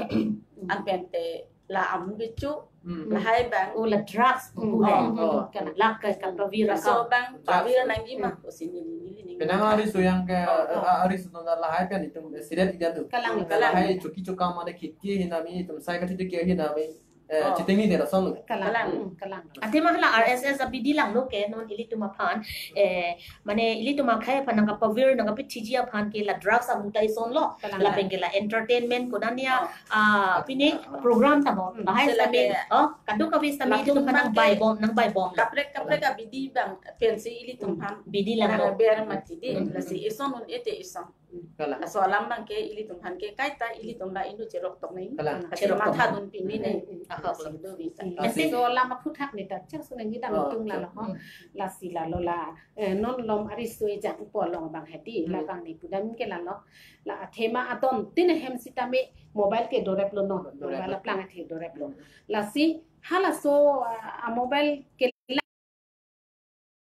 anpente la amu kecho, hmm, lahai bang. Oh, la drugs, hmm, pu he. Oh, oh. Kalang, lak ke kapavir, laso ka, bang pavir nangji ma, hmm, pusi neli, neli ning. Penang ariso yang ke, oh, oh, eh, ariso tong lahai pen itum, eh, siret ijan tu. Kalang, kalang. Lahai choki chokam mane kheti hinami itum sai kachiti ke hinami, eh, oh, chitengni de lason lo. Kalang, kalang, hmm, kalang. Athema hala R S S abidi langlo ke non ilitum aphan, eh, mane ilitum akhei aphan nangkapavir nangkapithiji aphan ke la drugs amu ta isonlo. Kalang. Lapen ke la entertainment konania, oh, ah, pine, ah, program tamo. Hmm. Bahai sitame, oh, kadokave sitame ilitum aphan nangbaibom, nangbaibom. Kaprek, kaprek abidi bang pensi ilitum aphan, hmm, bidi lang, nangber mati di. Hmm. Lasi ison un-ete ison. Kalang. Laso alam abangke ilitum aphan ke kaita ilitum la inut cherok tok nangji. Kalang. Kacherok tok. Mathadun pini nangji. Hmm. Aha, lasi kalang. Dovita. Hmm. Lasi laso alam aphuthak ne ta chak sunangji dam, oh, tung lalo ho. Hmm. Lasi lalo la, eh, non malom ariso ejang po along abang hedi, hmm, labang ne pudam ke lalo. La athema adon tin ahem sitame mobile ke doreplo non. Doreplo. Mobile aplang athe doreplo. Hmm. Lasi halaso, ah, a mobile ke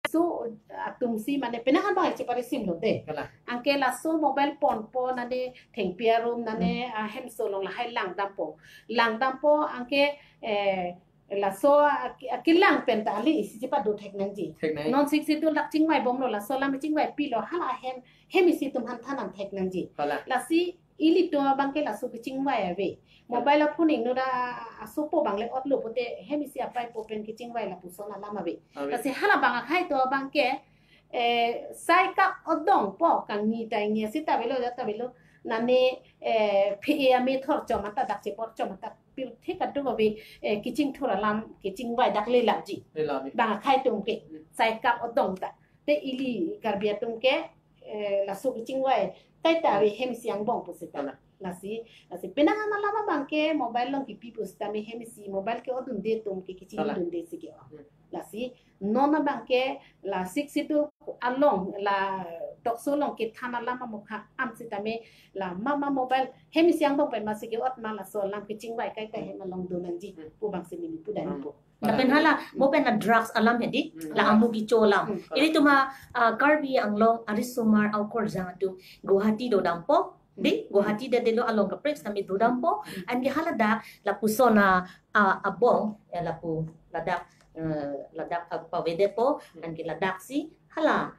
laso atum si mane penang abang cheparisim lo de. Kalang. Anke laso mobile ponpo nane thengpi arum nane, hmm, ah, hemso along lahai langdampo. Langdampo anke, eh, laso a, a, kelang pen ta ali isi chepado thek nangji. Thek nang. Non Sixth Schedule dak chingvai bomlo, laso alam chingvaipilo, hala ahem, hem isi atum aphan than an thek nangji. Kalang. Lasi ilitum abangke laso kechingvai ave. Kalang. Mobile aphone ingno ra asopo abang le otlo pote hem isi apaipo pen kechingvai lapuson alam ave. Ave. Lasi hala bang akhei atum abangke, eh, sai kap odongpo kangni ta ingni sita avelo, jat avelo. Nane, eh, phe-e ame thor chom anta dak chepor chom anta pirthe kadokave, eh, kechingthur alam kechingvai dak le lamji. Le lamji. Bang akhei atum ke, hmm, sai kap odong ta. Te ili Karbi atum ke, eh, laso kechingvai kaita ave hem isi angbong pusita. Kalang. Lasi, lasi penang an alam abangke mobile along kipi pusitame hem isi mobile ke-odunde atum ke, kalang, kechingdunde si ke-o. Hmm. Lasi non abangke la Sixth Schedule along la tokso along kethan alam amokha an sitame la mama mobile hem isi angbong pen masi ke-ot ma, laso alam kechingvai kaita hem along do nangji, hmm, pu bangsi neli pudan, hmm, po. Lapen hala, mo pen la drugs alam hedi, hmm, la amu kecho alam. Hmm. Ilitum a, ah, Karbi Anglong arisomar aokorjang atum Guwahati dodampo, di, hmm, Guwahati detdetlo, along kaprek sitame dodampo, hmm, anke haladak lapuson a, ah, abong, eh, lapu, ladak, eh, ladak pa, pavedetpo, hmm, anke ladaksi hala,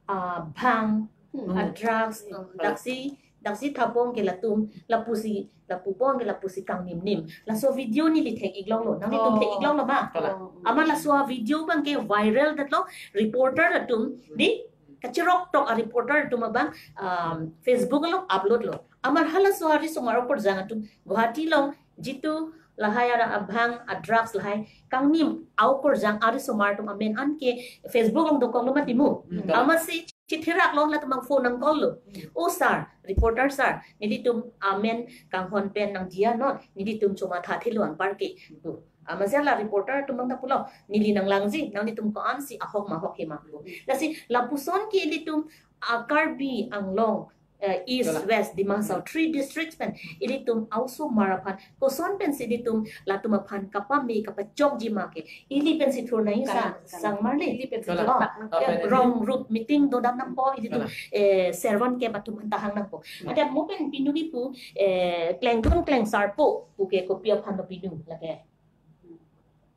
ah, bhang, hmm, ah, drugs, hmm, um, daksi, daksi thapong ke latum, lapusi, lapu pong ke lapusi kangnimnim. Laso video neli thek-iklonglo, nanglitum, oh, thek-iklonglo ma? Kalang. Oh. Amat laso video abangke viral detlo, reporter atum, di, kachirok tok a reporter atum abang, um, Facebook along upload lo. Amat halaso arisomar aokorjang atum Guwahati along jitu lahai ara abhang a drugs lahai kangnim aokorjang arisomar atum amen anke Facebook along dokoklo mati mo. Hmm. Amatsi chitheraklo, latum abang phone nang call lo. Hmm. O sir, reporter sir, nelitum amen kanghon pen nangjiya non, nelitum chomatha thelo anparke. Hmm. Amazia la reporter atum bang ta pulo, neli nanglangji, nanglitum ko-ansi ahok ma ahok he ma pu. Lasi lapuson ke ilitum, ah, Karbi Anglong, eh, East, Kalang. West, Dima Hasao, three districts pen ilitum aosomar aphan koson pensi ilitum latum aphan kapame kapachokji ma ke, ili pensi thur nangji sa. Kalang, kalang. Sangmar le. Ili pensi Kalang. Jokpak nang. Kalang. Rong rup meeting dodam nangpo ilitum, Kalang. Eh, servant ke batum antahang nangpo. Kalang. Ada mo pen pinu kipu, eh, klengdun klengsarpo pu ke kopi aphan lo pinu lake.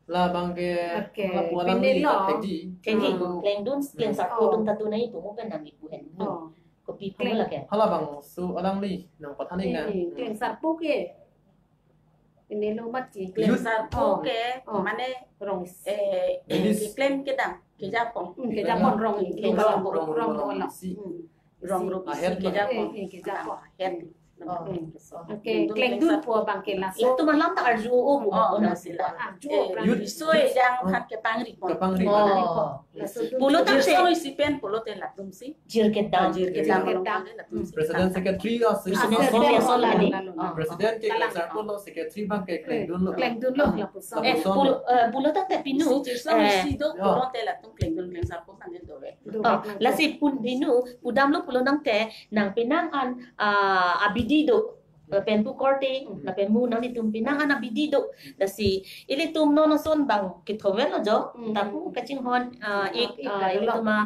Labang ke, Okay. Hala pu alangli Pini lo. Thekji. Thekji, Hmm. klengdun, klengsarpo Oh. atum ta do nangji pu mo pen nangji pu hen. Oh. Kopi pu Kleng- lake. Halabangso alangli nangpathan-ik nang. Eh, eh, klengsarpo ke. Ini lo mat ji. Youth. Klengsarpo Oh. ke, Oh. mane, Rong. Eh, Ladies. Keklem kedam, kejapon. Hmm, kejapon rong. Kejapon. Rong, rong, Rong, rong, rong. Si. Hmm. Rong rup Ah, isi head. Kejapon. Eh, eh, kejapon. Ah, head. Oh. Hmm. Okay, klengdun pu abang ke laso. Itu malam ta arju o, Oh, oh, nasi la. Arju Eh, o, youth. Riso ejang Oh. aphan kepangri pon. Kepangri Oh. pon. Laso tu. Pulo tangte. Jirso isi pen pulote latum si. Jir kedam. Jir kedam. Jir kedam. Latum si. President secretary, ah, President President secretary. Lalu, lalu, lalu. Oh. President ke Kalang. Klengsarpo lo, secretary abang ke klengdun lo. Klengdun lo, lapuson. Eh, Lapuson. Pul-, eh, pulo tangte pinu, Isi jirso eh, isi do, Ya. Pulote latum klengdun klengsarpo sangin do we. Do Oh, bak nang lasi pun pinu, pudamlo pulo tangte, nang penang an, ah, abidi do, eh, pen pu korte, Hmm. lapen mo nanglitum penang an abidi do. Lasi ilitum non ason bang kethom lo jo, Hmm. Tapu kachinghon, ah, Hmm. ik, Hmm. Ah, ilitum a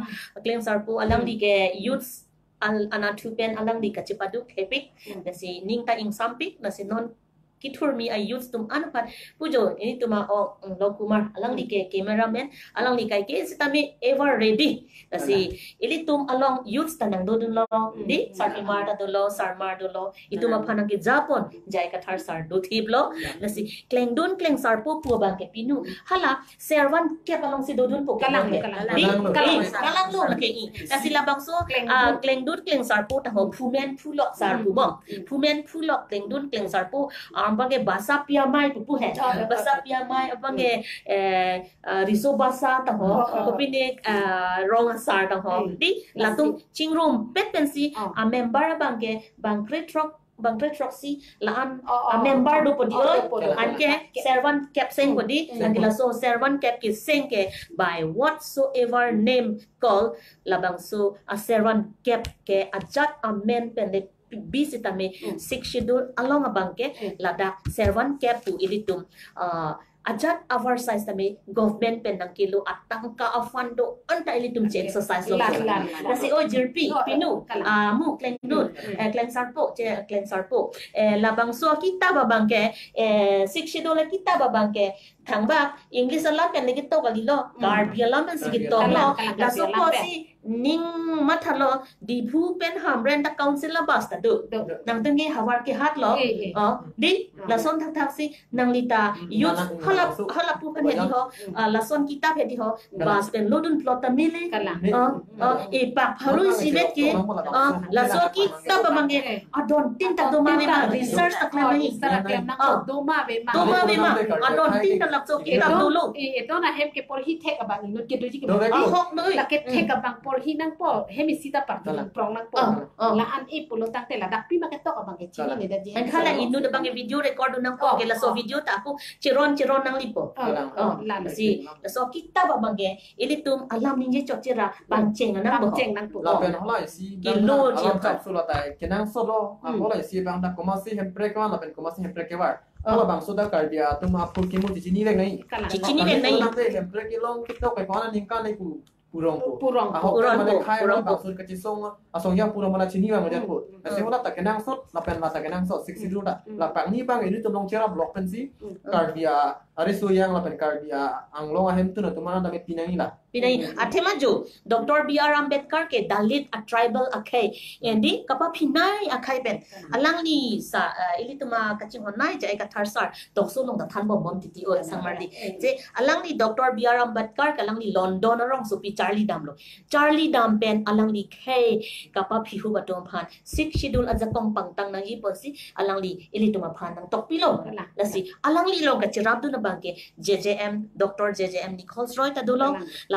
klengsarpo alangli ke youths al-, anatthu pen alangli kachepaduk hepik. Hmm. Lasi ning ta ingsampik, lasi non kethurmi a youths atum an aphan pujo, ilitum a o, mm, Longkumar, alangli ke cameraman, alangli kaike sitame ever ready. Lasi Kalang. Ilitum along youths ta nangdodunlo, Hmm. di, sarpimar ta dolo, sarmar dolo, itum Kalang. Aphan nangkejapon, J I Kathar sar dothiplo, Kalang. Lasi klengdun klengsarpo pu abang ke pinu, hala, servant kep alongsi dodunpo Kalang, kepon ke. Kalang. Di, Kalang. Kalang. Kalang lo lake i. Lasi labangso, Klengdun. Ah, klengdun klengsarpo ta ho, phumen phulok sarpo bom. Hmm. Phumen phulok klengdun klengsarpo, ah, abang ke basa pi amei pupu he. Oh, oh, oh. Basa pi amei abang ke, Hmm. Eh, ah, riso basa ta ho, Oh, oh. Kopine, ah, rong asar ta ho. Hmm. Di, Lasi. Latum chingrumpet pensi, Oh. Ah, member abang ke, bang krethrok bang krethrok si la-an, Oh, oh, a member oh, dopo di oh, oi, dopo, dopo. Anke Ke- servant kep seng Hmm. Ko di, Hmm. Anke laso servant kep keseng ke by whatsoever name call, labangso a servant kep ke ajat amen pen le bi sitame Hmm. Sixth Schedule along abang ke Hmm. Ladak servant kep pu ilitum, ah, ajat avar size tame government pen nangkelo atangka a fund do-an ta ilitum che-exercise lo. Lan, lan, lan. Lasi o jirpi, Oh, pinu, kalang. Ah, mo klengdun, Hmm. Eh, klengsarpo, che, klengsarpo. Eh, labangso kitab abang ke, eh, Sixth Schedule kitab abang ke, thangbak, English alam pen le ketok kalilo, Hmm. Karbi alam pensi Karbi ketok alam. Lo. Kalang, kalang, Karbi alam pen. Laso apotsi ning mathalo, Diphu pen Hamren ta council labas ta do. Do. Nangtum ke havar kehat lo. Eh, eh. Oh, di, Ah. Lason thakthak si, nanglita, Hmm. Youth, Nanang, hala, nanang so, hala pu pen wajang. Hedi ho, Hmm. Ah, lason kitab hedi ho, Kalang. Bus pen lodun plot ta mele. Kalang. Oh, Hmm. Oh, epak pharui Kalang. Sivet ke. Kalang. Oh, laso kitab abang ke, Eh. Adon tin ta doma ave ma, research ta klem nangji. Research ta klem nang, Oh. Doma ave ma. Doma ave ma. Adon tin ta laso kitab Edon, dolo. Eh, edon ahem ke porhi thek abang inut ke doji ke Do bang. Ahok noi. Lake thek Hmm. Abang porhi nangpo, hem isi ta parti Kalang. Prong nangpo. Oh, oh. La-an e pulo tangte ladak pima ketok abang ke chini Kalang. Ne da ji. An hala inut abang ke video record nangpo Oh, ke laso oh. Video ta ako chiron chiron nanglipo. Oh, Kalang. Oh, Oh, la, la. Si, laso kitab abang ke ilitum alam ningje chot chera pangcheng nang Pangcheng nangpo. Lapen Oh. Hala isi Kilo bang hala chot. Chapsu latai kenangsot lo. Hmm. Hala isi bang dak komatsi Hemprek kevan lapen komatsi Hemprek kevar. Oh. Halabangso dak Karbi atum apul kemu chini vek nai. Kalang. Chini vek nai. Lapen Hemprek kelong ketok ke kona ningkan nai pu purong pu. Purong pu. Ahok Purong mane pu, khai purong pu. Bangso kachesong asong ya purong mana chini vang aja Hmm. Pu. Hmm. Lasi hala ta kenangsot lapen la ta kenangsot Sixth Schedule ta. Hmm. Lapen ni bang ilitum Longchera block pensi Hmm. Karbi a Ari Suyang lapen Karbi a Anglong ahem tun atum an dame pinangji la. Pinangji. Hmm. Athema jo, Doctor B R Ambedkar ke Dalit a tribal akhei. Indi kapaphinei akhei pen. Hmm. Alangli sa, eh, ilitum a kachinghon nai J I Kathar sar, tokso along ta than bom bom titi o Hmm. Sangmar di. Hmm. Je, alangli Doctor B R Ambedkar ke alangli London arongsopi charli damlo. Charli dam pen alangli khei kapaphihu atum aphan Sixth Schedule ajakong pangtang nangji pusi alangli ilitum aphan nangtokpilo. Kalang. Lasi alangli along kacherapdun abang ke J J M, Doctor J J M Nichols Roy ta dolo. Kalang.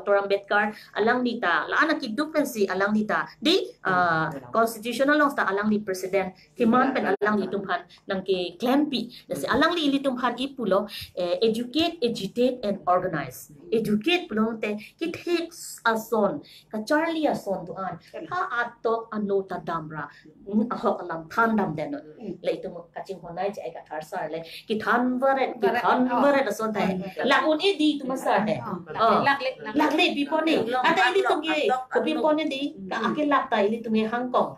Doctor Ambedkar, alangli ta, la-an akiduk pensi alangli ta, di, ah, constitutional laws ta alangli president, keman pen alanglitum aphan nangkeklempi. Lasi alangli ilitum aphan ipulo, eh, educate, agitate and organize. Educate pulote kethek ason, kacharli ason do-an, ha atok ano ta damra, mm, ahok alam than damdetnon. Mm. La itum kachinghon nai je ai kathar sar le, kethan varet, kethan varet ason ta he. Lak un-e di itum asar he. Oh. Lakle, lakle pipon-e. Anta ilitum ke, kopipon-e di, ka akelak ta ilitum ke hangkong.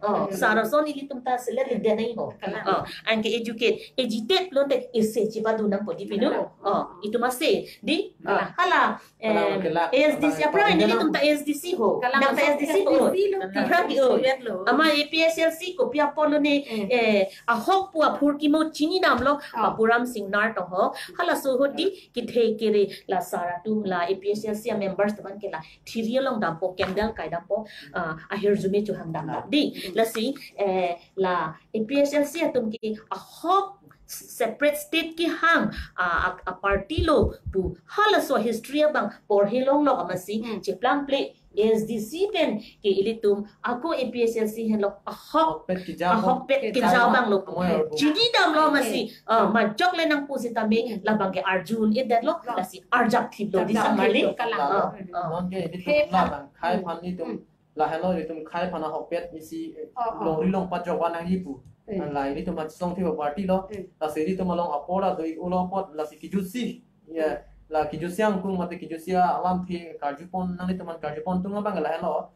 Oh, sar ason ilitum ta selet le denai ho. Oh, anke educate, agitate pulote isi chipadu nangpo di pinu. Oh, itum ase di, ah, hala, eh, A S D C, aphrang ilitum ta A S D C ho. Nang ta A S D C ho. Aphrang di, oh. Ama A P H L C kopi apotlo ne, eh, ahok pu aphurkimo chinidamlo, Bapuram Singnar tong ho. Halaso ahut di kethe kere la sar atum la A P H L C a members atum ke la thiri along dampo, candle kai dampo, ah, ahirjume chohang dam dam di. Lasi, eh, la A P H L C atum ke ahok separate state kehang, ah, a, a party lo pu halaso history abang porhe longlok amatsi, hmm, cheplang ple A S D C pen ke ilitum ako A P H L C henlo ahok, ahokpet keja, ahokpet keja abang lo pu. Amoi arpu. Chinidamlo amatsi, ah, majok le nangpu sitame, hmm, labang ke arju un-edetlo, lasi arjap thiplo di samali. Kalang. Ah, ah. Non ke ilitum labang khai aphan ilitum, hmm, lahenlo ilitum khai aphan ahokpet isi, eh, oh, oh, longri long pajok vanang ipu. Hmm. La ilitum achesong thiba party lo. Hmm. Lasi ilitum along apor adoi ulo apot lasi kejutsi. Ya, la kejutsi angkung mate kejutsi alamthe karjupon nanglitum aphan karjupon tung abang lahenlo.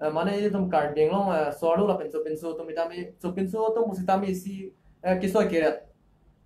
Eh, mane ilitum Karbi Anglong, eh, so-arlo lapen sopinso atum itame, sopinso atum pusitame isi, eh, kesoi keret.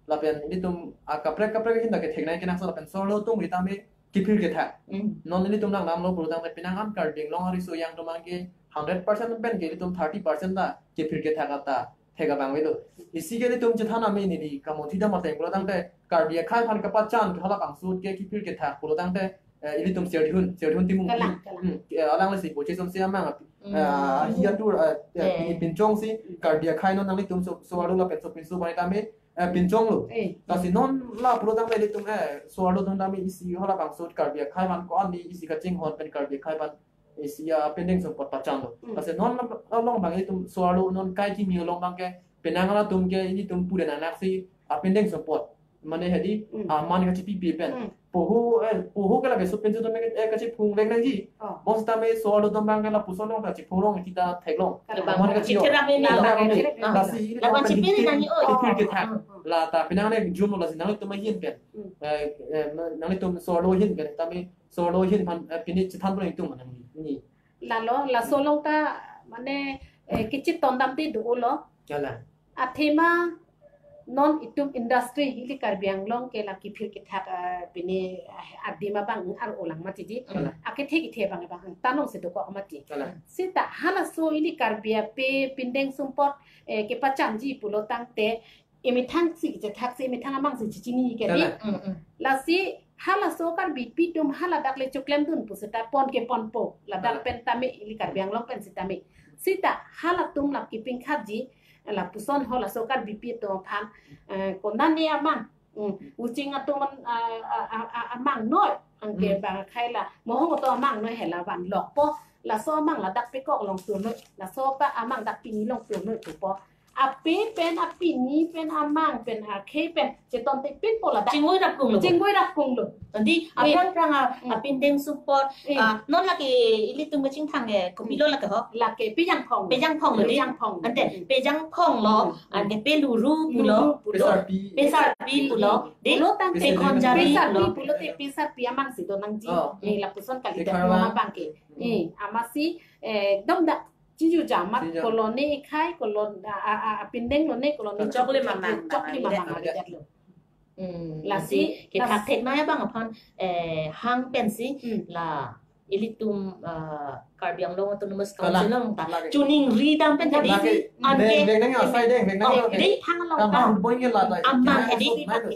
Lapen ilitum akaprek kaprek ahin ta kethek nai kenangsot lapen so-arlo atum itame kephir kethak. Mm. Non ilitum nangdamlo pulotangte penang an Karbi Anglong ariso yang atum abang ke hundred percent pen ke ilitum thirty percent ta kephir kethak ta thek abang avelo. Isi ke ilitum chethan ame neli kamothi dam ateng pulotangte Karbi akhai aphan kapachan ke halabangso ahut ke kephir kethak pulotangte, eh, ilitum Serdihun, Serdihun Timung. Kalang, kalang. Hmm, eh, alanglisi Boche Somse amang, hmm, eh, ahi atur, eh, eh, eh, pini pinchongsi, hmm, Karbi akhai non nanglitum so, so-arlo lapen sopinso aphan tame, eh, pinchonglo. Eh. Lasi non la pulotangte ilitum, eh, so-arlo atum tame isi halabangso ahut Karbi akhai aphan ko-an ni isi kachinghon pen Karbi akhai aphan isi apindeng sumpot pachanlo. Hmm. Lasi non along abang ilitum so-arlo non kai kimi along abang ke penang an atum ke ilitum pure nangnaksi apindeng sumpot. Mane hedi, hmm, aman kachipipi pen. Hmm. Poho, eh, poho ke lake sopinso atum ke, eh, kachiphung vek nangji. Oh. Bonsitame so-arlo atum abang ke lapuson along ta chiphung long kita theklong. Kalang. Aman kachi-o. Chithirak ni, kalang. Chithirak ni. Ah. Lasi labang chipiri nangji, oh, kephir kethak. Hmm, hmm. La ta penang ne jumlo lasi nanglitum ahin pen. Hmm. Eh, eh, nanglitum so-arlo ahin pen tame so-arlo ahin aphan, eh, pini chethan pon itum nang ni. Lalo, laso along ta, mane, eh, kechitondam te dolo. Kalang. Athema non itum industry ili Karbi Anglong ke la kephir kethak, eh, pini, eh, adim abang ar-olang mati di. Kalang. Akethe kethe abang abang tanong si dokok mati. Kalang. Seta halaso ili Karbi ape pindeng sumpot, eh, kepachanji pulotangte, emethang si kechethak si, emethang amang si chechini ke di. Kalang. Mm, mm. Lasi halaso Karbipi atum haladak le choklemdun pu seta pon ke ponpo. Ladak, kalang, pen tame ili Karbi Anglong pen sitame. Seta halatum lap kipingkhatji, lapuson halaso Karbipi atum aphan, eh, konane amang, mm, Uching atum an, ah, ah, ah, ah, amang noi, anke, hmm, bang khai la, Mohong atum amang noi hela vanlokpo, laso amang ladak pekok longturnoi, laso pa amang dak pini longturnoi pupo. ape pen, apini pen, amang pen, akhei pen, cheton te pin po ladak. Chingvoi rap kung lo. Chingvoi rap kung lo. Andi, eh, aphrang phrang a, hmm, apindeng sumpot, eh, ah, non lake ilitum kachingthang ke, kopilo lake ho? Lake pejangphong. Pejangphong lo di. Pejangphong. Ante, hmm, pejangphong lo, hmm, ante peluru pulo. Luru pulo. Pesarpi. Pesarpi pulo. Di, pulo tangte pekhonjari pesarpi pulo. Pulo te pesarpi amang si do nangji. Oh. Eh, lapuson kali. Pekhara. Dam abang ke. Hmm. Eh, amatsi, eh, dom dak. Chiju jamat. Chiju jamat. Koloni ikhai, kolon, a, a, a, apindeng lone, koloni choklim amang, choklim amang, amang, amang, amang, amang, amang. Hmm, lasi, lasi, kethak lasi theknei abang aphan, eh, hang pensi, hmm, la ilitum, eh, Karbi Anglong Autonomous Kalang. Council along ta. Lake. Choningri dam pen jadi. Lake. Anke. Deng, deng, deng, asai deng, deng, deng, oh, oke. Dei thang along ta. Abang boin ke la ta. Amang jadi.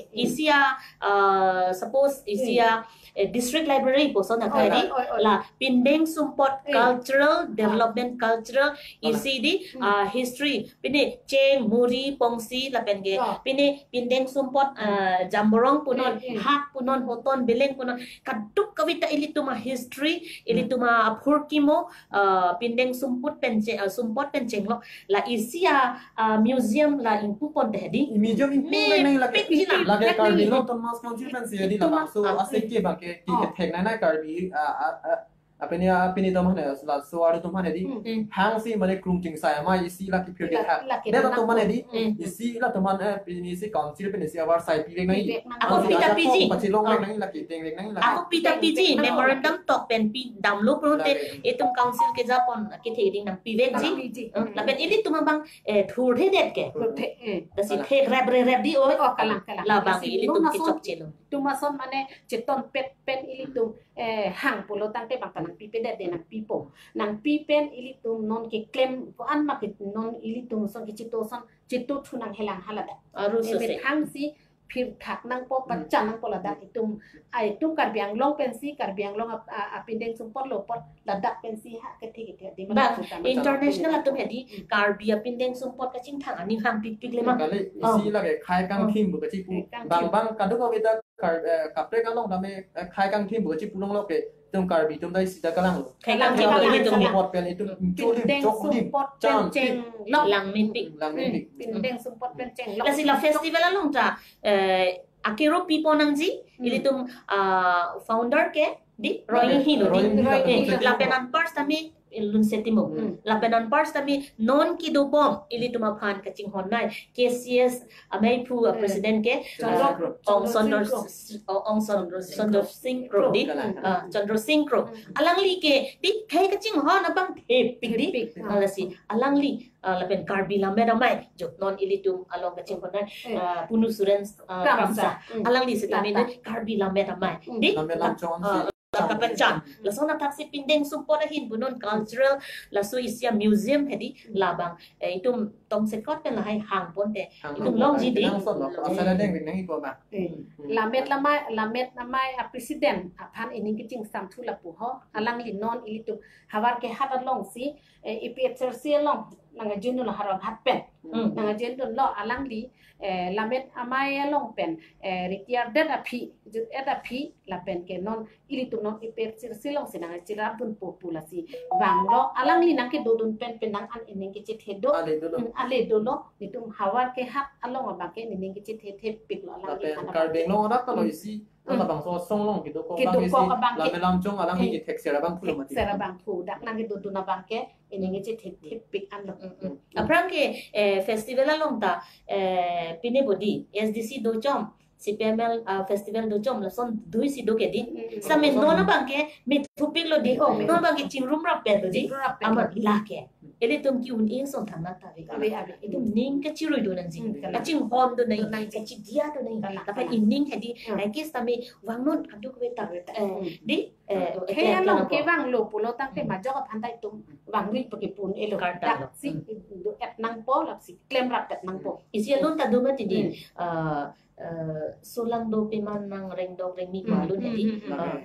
Isi a, eh, suppose isi a, eh, district library puson akhai di. Oi, oi, oi. La pindeng sumpot, eh, cultural, ah, development cultural, ah, isi di, hmm, ah, history. Pine cheng, muri, pongsi, lapen ke. Ah. Pine pindeng sumpot, hmm, ah, jamborong punon, hmm, hmm, hak punon, hoton, beleng punon. Kadokave ta ilitum a history, hmm, ilitum a aphurkimo, ah, pindeng sumpot pen che-, ah, sumpot pen chenglok. La isi a, ah, museum la ingpu pon te di. Museum ingpu. Me nang lake. Pik jina. Lake Karbi Anglong Autonomous Council pensi di labangso, ah, asai ke abang ke, ke, oh, ketheknei nai Karbi, ah, ah, ah, apini, apini atum aphan, laso aru atum aphan di. Hmm. Hmm. Hangsi mane krung chingsai amei isi lake phir ke la, thak. Lake. Dei atum aphan di. Hmm. Isi latum aphan, eh, pini si council pen isi avar sai pivek nangji. Pivek nangji. Ako pita piji. Pachilong, oh, vek nangji lake, teng vek nangji lake. Ako pita piji, teng vek nangji. Memorandum tok pen pidamlo pulote, lake, itum council keja pon kethe ding nangpivekji. Nangpivekji. Eh, lapen ilitum abang, eh, thurthedet ke. Thurthe, eh. Lasi, kalang, thekrep rerep di oi. Oh, kalang, kalang. Labang si ilitum, non ason, kechokchelo. Itum ason mane cheton pet pen ilitum, eh, hang pulo tangte bang ta nangpipedet de, nangpipo. Nangpi pen ilitum non keklem ko-an ma ke non ilitum ason kechito ason, chito thu nanghelang haladak. Aru, eh, sose, methang si phirthak nangpo, hmm, pachan nangpo ladak itum. Ai itum Karbi Anglong pensi, Karbi Anglong ap-, a-, apindeng sumpot lo apot ladak pensi ha kethe kethe di. Bang, mana international atum ya di, hmm, Karbi apindeng sumpot kachingthang aning hang pikpik le ma. Kali, oh, isi lake khei kangthim, oh, pu kachipu. Khei kangthim. Bang bang kadokave ta Kar-, eh, kaprek along tame, eh, khei kangthim pu kachipu longlo ke, itum Karbi atum dei sita kalang lo. Khei kangthim, khei kangthim, khei kangthim. Sumpot pen itum, hmm, cholim, pindeng choklim, sumpot pen chan, chenglok. Langmepik. Langmepik. Hmm, pindeng sumpot pen chenglok. Lasi la festival along ta, eh, akero pipo nangji, hmm, ilitum, ah, founder ke, di, Roy Hino, di. Roy Hino. Eh, lapen anpar tame, Lunse Timung. Hmm. Lapen anpar tame non kedobom ilitum aphan kachinghon nai K C S amei phu, ah, hmm, president ke, Chandra, ah, Ong Chandra Singh Kro. Sr-, Ong Chandra, Chandra Singh Kro di. Kalang. Ah, Chandra Singh Kro. Hmm. Alangli ke di khei kachinghon abang thepik di. Thepik. Ah, lasi alangli, ah, lapen Karbi Lammet Amei, jo non ilitum along kachinghon nai, hmm, ah, Punu Suren, ah, Kramsa. Kramsa. Hmm. Alangli sitame, lata, di Karbi Lammet Amei. Hmm. Di, Lammet Lamchong, ah, si. Kapachan. Lason athak si pindeng sumpot ahin punon cultural, laso isi a museum hedi labang. Eh, itum tongsekot pen lahai hang pon te. Hang itum pon longji te, di. Hang son lo. Asal ada yang rinang ipo ba. Eh, hmm, Lammet Lamai, Lammet Amei a president aphan ining kachingsamthu lapu ho. Alangli non ilitum havar kehat along si, eh, A P H L C along nangkejun lo Howraghat pen. Hmm. Nangkejun lo alangli, eh, Lammet Amei along pen, eh, retired det aphi, jut et aphi, lapen ke non ilitum non A P H L C along si nangchirapdun po pu lasi vanglo, alangli nangkedodun pen pen nang an ining kechethe do. Ale dolo. Hmm, ale dolo, itum havar kehat along abang ke ining kechethe thepik lo alangli. Lapen an abang Karbi ke. Anglong arat lo, hmm, isi, hmm, labangso asong along kedokok abang kedokok isi, abang ke. Lammet Lamchong alangli, hmm, kethekser abang phu lo mati. Thekser abang phu, dak nangkedodun abang ke ining kechethe thepik an lo. Hmm, hmm. Aphrang ke, eh, festival along ta, eh, pine bodi, S D C dochom, C P M L, ah, festival dochom, lason dui si do ke di. Hmm, hmm. Same non abang ke methupik lo di. Oh, non abang ke chingrumrap pen lo di. Chingrumrap pen. Amat lo. Lake ilitum ke-un-e ason thangnat ta ave. Ave, ave. Itum ning kachirui do nangji. Hmm, kalang. Kachinghon do nang, do nangji. Kachidia do nang. Kalang, kalang. Tapi ining hedi, hmm, ai kis tame vangnon kadokave ta. Kadokave ta. Eh, hmm, di, eh, khei, eh, along kevanglo pulo tangte, hmm, majok aphan ta itum vangrui pake pun-e lo. Karta lo. Dak si, hmm, do-et nangpo, lap si klemrap et nangpo. Hmm. Isi alun ta do mati di, hmm, eh, eh, solang do peman nang rengdok rengmi, hmm, malun, hmm, hedi. Hmm, hmm. Ah.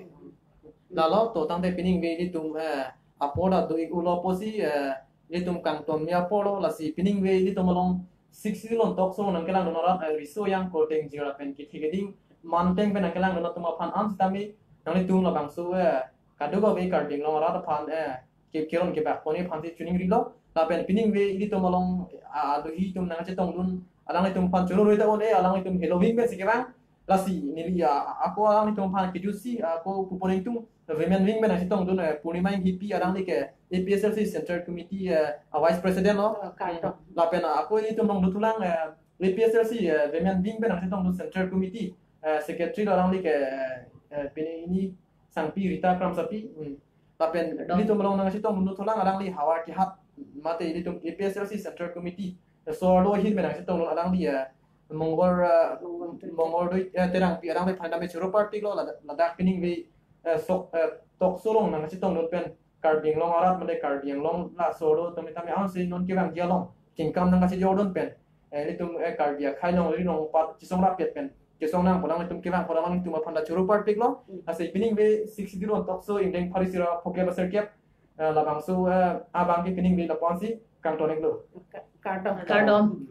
Lalo to tangte pining ve ilitum, eh, apor ta do-ik ulo pusi, eh, ilitum kangton mi apor lo, lasi pining ve ilitum along sixty lon tokso nangkelangdun arat, eh, riso yang korteng jira pen kethek keding, manteng pen nangkelangdun atum aphan an sitame, nanglitum labangso, eh, kadokave Karbi Anglong arat aphan, eh, ke-, keron kebak pon aphan si choningrilo. Lapen pining ve ilitum along, ah, aduhi atum nangchetongdun, alanglitum aphan choro roi ta un-e, alanglitum heloving pen si kevang. Lasi neli, ah, ako alanglitum aphan kejutsi, ako pu Poring Ingtung, women wing pen nangchetongdun, eh, Purnima Inghipi, alangli ke A P H L C Central Committee, eh, a Vice President lo. Oh, kardom. Lapen, ah, ako ilitum along dothulang, eh, A P H L C, eh, women wing pen nangchetongdun Central Committee, eh, Secretary lo, alangli ke, eh, pini ini Sangpi Rita Kramsapi. Hmm. Lapen, kardom, ilitum along nangchetongdun dothulang, alangli havar kehat mate ilitum A P H L C Central Committee, eh, so-arlo ahin pen nangchetongdun, alangli, eh, Mongol, eh, Mongol Doi, eh, Terangpi, alangli aphan tame choro parpiklo, ladak, ladak pining ve, eh, sok, eh, tokso along nangchetongdun pen, Karbi Anglong arat mate Karbi Anglong laso arlo tame tame aun si non kevangji along kingkam nangkachejordun pen, eh, ilitum, eh, Karbi akhei along ri along pat chesong rapet pen, chesong nangpo, nanglitum kevang pon alanglitum aphan ta choro parpiklo. Hmm. Lasi pining ve Sixth Schedule on tokso ingdeng pharo isi ra phokep ra sirkep, eh, labangso, eh, abang ke pining ve lapu-an si kangton-iklo. Ka-, kardom. Kardom.